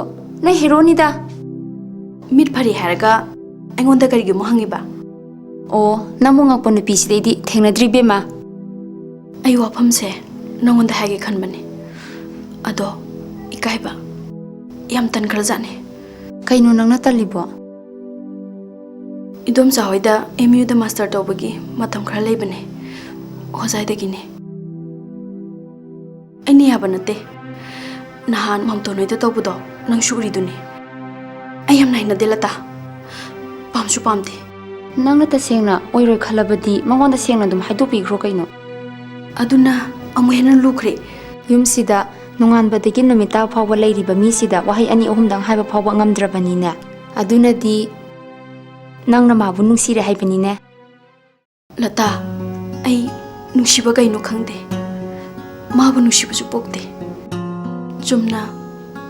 ꯅꯣꯏ ꯍꯦꯔꯣꯅꯤꯗ꯫ ꯃꯤꯠ ꯐꯔꯤ ꯍꯥꯏꯔꯒ ꯑꯩꯉꯣꯟꯗ ꯀꯔꯤꯒꯤ ꯑꯃꯨꯛ ꯍꯪꯉꯤꯕ? ꯑꯣ, ꯅꯪꯕꯨ ꯉꯛꯄ ꯅꯨꯄꯤꯁꯤꯗꯩꯗꯤ ꯊꯦꯡꯅꯗ꯭ꯔꯤ, ꯏꯕꯦꯝꯃ꯫ ꯑꯩ ꯋꯥꯐꯝꯁꯦ ꯅꯪꯉꯣꯟꯗ ꯍꯥꯏꯒꯦ ꯈꯟꯕꯅꯦ, ꯑꯗꯣ ꯏꯀꯥꯏꯕ ꯌꯥꯝ ꯇꯟꯈ꯭ꯔꯖꯥꯠꯅꯦ꯫ ꯀꯩꯅꯣ ꯅꯪꯅ ꯇꯜꯂꯤꯕꯣ? ꯏꯗꯣꯝꯆꯥ ꯍꯣꯏꯗ ꯑꯦꯝ ꯌꯨꯗ ꯃꯥꯁꯇꯔ ꯇꯧꯕꯒꯤ ꯃꯇꯝ ꯈꯔ ꯂꯩꯕꯅꯦ, ꯍꯣꯖꯥꯏꯗꯒꯤꯅꯦ꯫ ꯑꯩꯅ ꯌꯥꯕ ꯅꯠꯇꯦ꯫ ꯅꯍꯥꯟ ꯃꯝꯇꯣꯟ ꯍꯣꯏꯗ ꯇꯧꯕꯗꯣ ꯅꯪꯁꯨ ꯎꯔꯤꯗꯨꯅꯤ꯫ ꯑꯩ ꯌꯥꯝꯅ ꯍꯩꯅꯗꯦ, ꯂꯇꯥ꯫ ꯄꯥꯝꯁꯨ ꯄꯥꯝꯗꯦ꯫ ꯅꯪꯅ ꯇꯁꯦꯡꯅ ꯑꯣꯏꯔꯣꯏ ꯈꯜꯂꯕꯗꯤ ꯃꯉꯣꯟꯗ ꯁꯦꯡꯅ ꯑꯗꯨꯝ ꯍꯥꯏꯗꯣꯛꯄꯤꯈ꯭ꯔꯣ ꯀꯩꯅꯣ꯫ ꯑꯗꯨꯅ ꯑꯃꯨꯛ ꯍꯦꯟꯅ ꯂꯨꯈ꯭ꯔꯦ꯫ ꯌꯨꯝꯁꯤꯗ ꯅꯣꯡꯉꯥꯟꯕꯗꯒꯤ ꯅꯨꯃꯤꯠ ꯇꯥ ꯐꯥꯎꯕ ꯂꯩꯔꯤꯕ ꯃꯤꯁꯤꯗ ꯋꯥꯍꯩ ꯑꯅꯤ ꯑꯍꯨꯝꯗꯪ ꯍꯥꯏꯕ ꯐꯥꯎꯕ ꯉꯝꯗ꯭ꯔꯕꯅꯤꯅꯦ꯫ ꯑꯗꯨꯅꯗꯤ ꯅꯪꯅ ꯃꯥꯕꯨ ꯅꯨꯡꯁꯤꯔꯦ ꯍꯥꯏꯕꯅꯤꯅꯦ꯫ ꯂꯇꯥ, ꯑꯩ ꯅꯨꯡꯁꯤꯕ ꯀꯩꯅꯣ ꯈꯪꯗꯦ꯫ ꯃꯥꯕꯨ ꯅꯨꯡꯁꯤꯕꯁꯨ ꯄꯣꯛꯇꯦ꯫ ꯆꯨꯝꯅ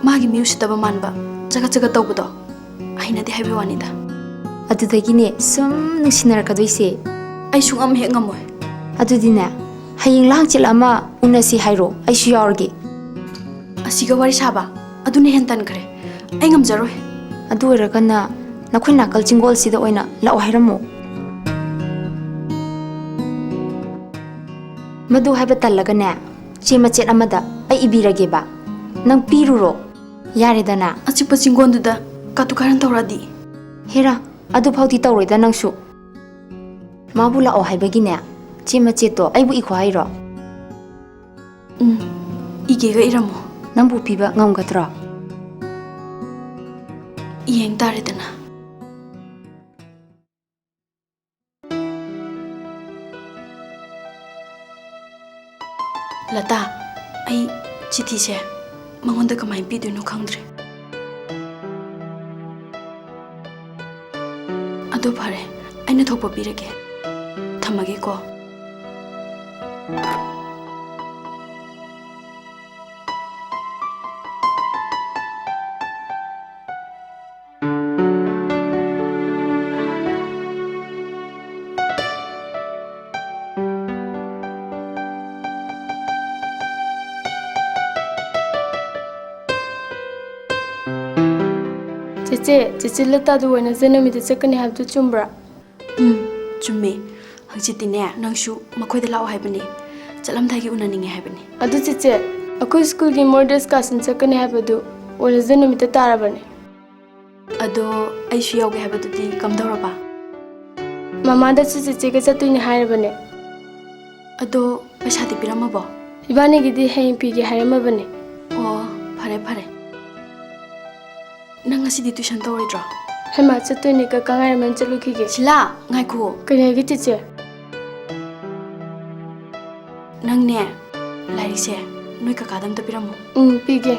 ꯃꯥꯒꯤ ꯃꯤ ꯎꯁꯤꯠꯇꯕ ꯃꯥꯟꯕ ꯆꯒꯠ ꯆꯒꯠ ꯇꯧꯕꯗꯣ ꯍꯩꯅꯗꯦ ꯍꯥꯏꯕꯒꯤ ꯋꯥꯅꯤꯗ꯫ ꯑꯗꯨꯗꯒꯤꯅꯦ ꯁꯨꯝ ꯅꯨꯡꯁꯤꯅꯔꯛꯀꯗꯣꯏꯁꯦ꯫ ꯑꯩ ꯁꯨꯡꯉꯝ ꯍꯦꯛ ꯉꯝꯃꯣꯏ꯫ ꯑꯗꯨꯗꯤꯅꯦ, ꯍꯌꯦꯡꯂ ꯍꯪꯆꯤꯠꯂ ꯑꯃ ꯎꯅꯁꯤ ꯍꯥꯏꯔꯣ, ꯑꯩꯁꯨ ꯌꯥꯎꯔꯒꯦ꯫ ꯑꯁꯤꯒ ꯋꯥꯔꯤ ꯁꯥꯕ ꯑꯗꯨꯅ ꯍꯦꯟ ꯇꯟꯈ꯭ꯔꯦ꯫ ꯑꯩ ꯉꯝꯖꯔꯣꯏ꯫ ꯑꯗꯨ ꯑꯣꯏꯔꯒꯅ ꯅꯈꯣꯏ ꯅꯥꯀꯜ ꯆꯤꯡꯒꯣꯜꯁꯤꯗ ꯑꯣꯏꯅ ꯂꯥꯛꯑꯣ ꯍꯥꯏꯔꯝꯃꯣ꯫ ꯃꯗꯨ ꯍꯥꯏꯕ ꯇꯜꯂꯒꯅꯦ, ꯆꯦ ꯃꯆꯦꯠ ꯑꯃꯗ ꯑꯩ ꯏꯕꯤꯔꯒꯦꯕ, ꯅꯪ ꯄꯤꯔꯨꯔꯣ꯫ ꯌꯥꯔꯦꯗꯅ꯫ ꯑꯆꯤꯛꯄ ꯆꯤꯡꯒꯣꯟꯗꯨꯗ ꯀꯥꯇꯨ ꯀꯥꯔꯟ ꯇꯧꯔꯛꯑꯗꯤ? ꯍꯦꯔꯥ, ꯑꯗꯨꯐꯥꯎꯗꯤ ꯇꯧꯔꯣꯏꯗ ꯅꯪꯁꯨ꯫ ꯃꯥꯕꯨ ꯂꯥꯛꯑꯣ ꯍꯥꯏꯕꯒꯤꯅꯦ, ꯆꯦ ꯃꯆꯦꯠꯇꯣ ꯑꯩꯕꯨ ꯏꯈꯣ ꯍꯥꯏꯔꯣ? ꯎꯝ, ꯏꯒꯦꯒ ꯏꯔꯝꯃꯣ꯫ ꯅꯪꯕꯨ ꯄꯤꯕ ꯉꯝꯒꯗ꯭ꯔꯣ? ꯌꯦꯡ ꯇꯥꯔꯦꯗꯅ꯫ ꯂꯇꯥ, ꯑꯩ ꯆꯤꯊꯤꯁꯦ ꯃꯉꯣꯟꯗ ꯀꯃꯥꯏꯅ ꯄꯤꯗꯣꯏꯅꯣ ꯈꯪꯗ꯭ꯔꯦ꯫ ꯑꯗꯨ ꯐꯔꯦ, ꯑꯩꯅ ꯊꯣꯛꯄ ꯄꯤꯔꯒꯦ꯫ ꯊꯝꯃꯒꯦꯀꯣ꯫ ꯆꯦꯆꯦ, ꯆꯦꯆꯦ ꯂꯇꯥꯗꯨ ꯋꯦꯅꯁꯗꯦ ꯅꯨꯃꯤꯠꯇ ꯆꯠꯀꯅꯤ ꯍꯥꯏꯕꯗꯨ ꯆꯨꯝꯕ꯭ꯔꯥ? ꯎꯝ, ꯆꯨꯝꯃꯦ꯫ ꯍꯪꯆꯤꯠꯇꯤꯅꯦ, ꯅꯪꯁꯨ ꯃꯈꯣꯏꯗ ꯂꯥꯛꯑꯣ ꯍꯥꯏꯕꯅꯦ꯫ ꯆꯠꯂꯝꯗꯥꯏꯒꯤ ꯎꯅꯅꯤꯡꯉꯦ ꯍꯥꯏꯕꯅꯦ꯫ ꯑꯗꯨ ꯆꯦꯆꯦ, ꯑꯩꯈꯣꯏ ꯁ꯭ꯀꯨꯜꯒꯤ ꯃꯣꯗꯦꯜ ꯀꯥꯁꯟ ꯆꯠꯀꯅꯤ ꯍꯥꯏꯕꯗꯨ ꯋꯦꯅꯁꯗꯦ ꯅꯨꯃꯤꯠꯇ ꯇꯥꯔꯕꯅꯦ꯫ ꯑꯗꯣ ꯑꯩꯁꯨ ꯌꯥꯎꯒꯦ ꯍꯥꯏꯕꯗꯨꯗꯤ ꯀꯝꯗꯧꯔꯕ? ꯃꯃꯥꯗꯁꯨ ꯆꯦꯆꯦꯒ ꯆꯠꯇꯣꯏꯅꯦ ꯍꯥꯏꯔꯕꯅꯦ꯫ ꯑꯗꯣ ꯄꯩꯁꯥꯗꯤ ꯄꯤꯔꯝꯃꯕꯣ? ꯏꯕꯥꯅꯤꯒꯤꯗꯤ ꯍꯌꯦꯡ ꯄꯤꯒꯦ ꯍꯥꯏꯔꯝꯃꯕꯅꯦ꯫ ꯑꯣ, ꯐꯔꯦ, ꯐꯔꯦ꯫ ꯅꯪ ꯉꯁꯤꯗꯤ tuition ꯇꯧꯔꯣꯏꯗ꯭ꯔꯣ? ꯍꯩꯃꯥ, ꯆꯠꯇꯣꯏꯅꯦ, ꯀꯀꯥ ꯉꯥꯏꯔꯝꯃꯅꯤ, ꯆꯠꯂꯨꯈꯤꯒꯦ꯫ ꯁꯤꯂꯥ, ꯉꯥꯏꯈꯨꯑꯣ꯫ ꯀꯔꯤ ꯍꯥꯏꯒꯦ, ꯆꯦꯆꯦ? ꯅꯪꯅꯦ, ꯂꯥꯏꯔꯤꯛꯁꯦ ꯅꯣꯏ ꯀꯀꯥꯗ ꯑꯝꯇ ꯄꯤꯔꯝꯃꯣ꯫ ꯎꯝ, ꯄꯤꯒꯦ꯫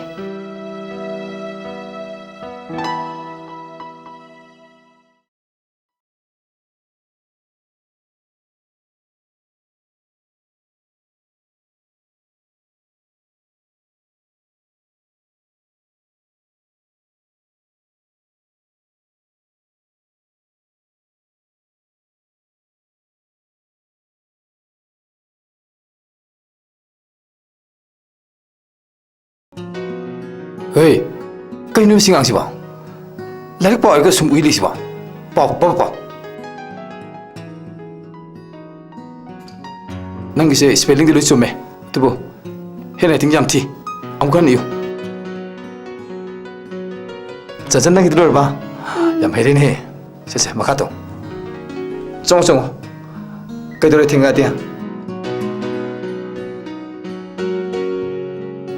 ꯍꯦ, ꯀꯩꯅꯣ ꯁꯤ ꯑꯉꯥꯡꯁꯤꯕꯣ? ꯂꯥꯏꯔꯤꯛ ꯄꯥꯎ ꯍꯥꯏꯔꯒ ꯁꯨꯝ ꯎꯏ ꯂꯩꯁꯤꯕꯣ? ꯄꯥꯎ, ꯄꯥꯎ, ꯄꯥꯎ꯫ ꯅꯪꯒꯤꯁꯦ spellingꯗꯤ ꯂꯣꯏ ꯆꯨꯝꯃꯦ, ꯑꯗꯨꯕꯨ handwriting ꯌꯥꯝ ꯊꯤ꯫ ꯑꯃꯨꯛ ꯍꯟꯅ ꯏꯌꯨ꯫ ꯆꯟꯆꯟ, ꯅꯪꯒꯤꯗꯤ ꯂꯣꯏꯔꯕ? ꯌꯥꯝ ꯍꯩꯔꯦꯅꯦꯍꯦ꯫ ꯁꯦ, ꯁꯦ, ꯃꯈꯥ ꯇꯧ꯫ ꯆꯪꯉꯣ, ꯆꯪꯉꯣ꯫ ꯀꯩꯗꯧꯔꯦ ꯊꯦꯡꯉꯛꯑꯗꯤ?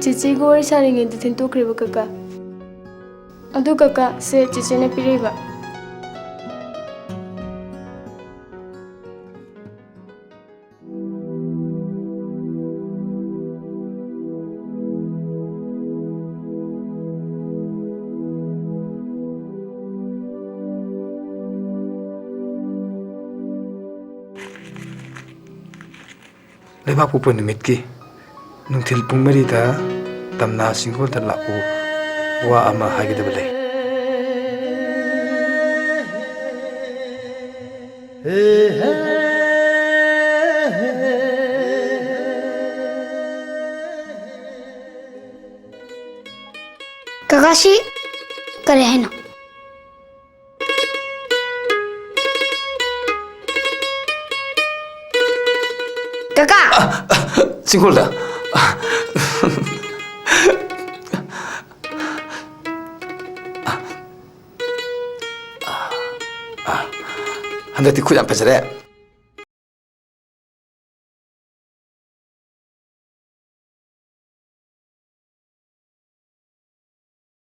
ꯆꯦꯆꯦꯒ ꯋꯥꯔꯤ ꯁꯥꯔꯤꯉꯩꯗ ꯊꯦꯡꯇꯣꯛꯈ꯭ꯔꯦꯕ, ꯀꯀꯥ꯫ ꯑꯗꯨ, ꯀꯀꯥ, ꯁꯦ ꯆꯦꯆꯦꯅ ꯄꯤꯔꯛꯏꯕ꯫ ꯂꯩꯕꯥꯛꯄꯣꯛꯄ ꯅꯨꯃꯤꯠꯀꯤ ꯅꯨꯡꯊꯤꯜ ꯄꯨꯡ ꯃꯔꯤꯗ ꯇꯝꯅꯥ ꯆꯤꯡꯒꯣꯜꯗ ꯂꯥꯛꯎ, ꯋꯥ ꯑꯃ ꯍꯥꯏꯒꯗꯕ ꯂꯩ꯫ ꯀꯀꯥ, ꯁꯤ ꯀꯔꯤ ꯍꯥꯏꯅꯣ? ꯀꯀꯥ! ꯆꯤꯡꯈꯣꯜꯗ꯫ ꯍꯟꯗꯛꯇꯤ ꯈꯨꯠ ꯌꯥꯝ ꯐꯖꯔꯦ꯫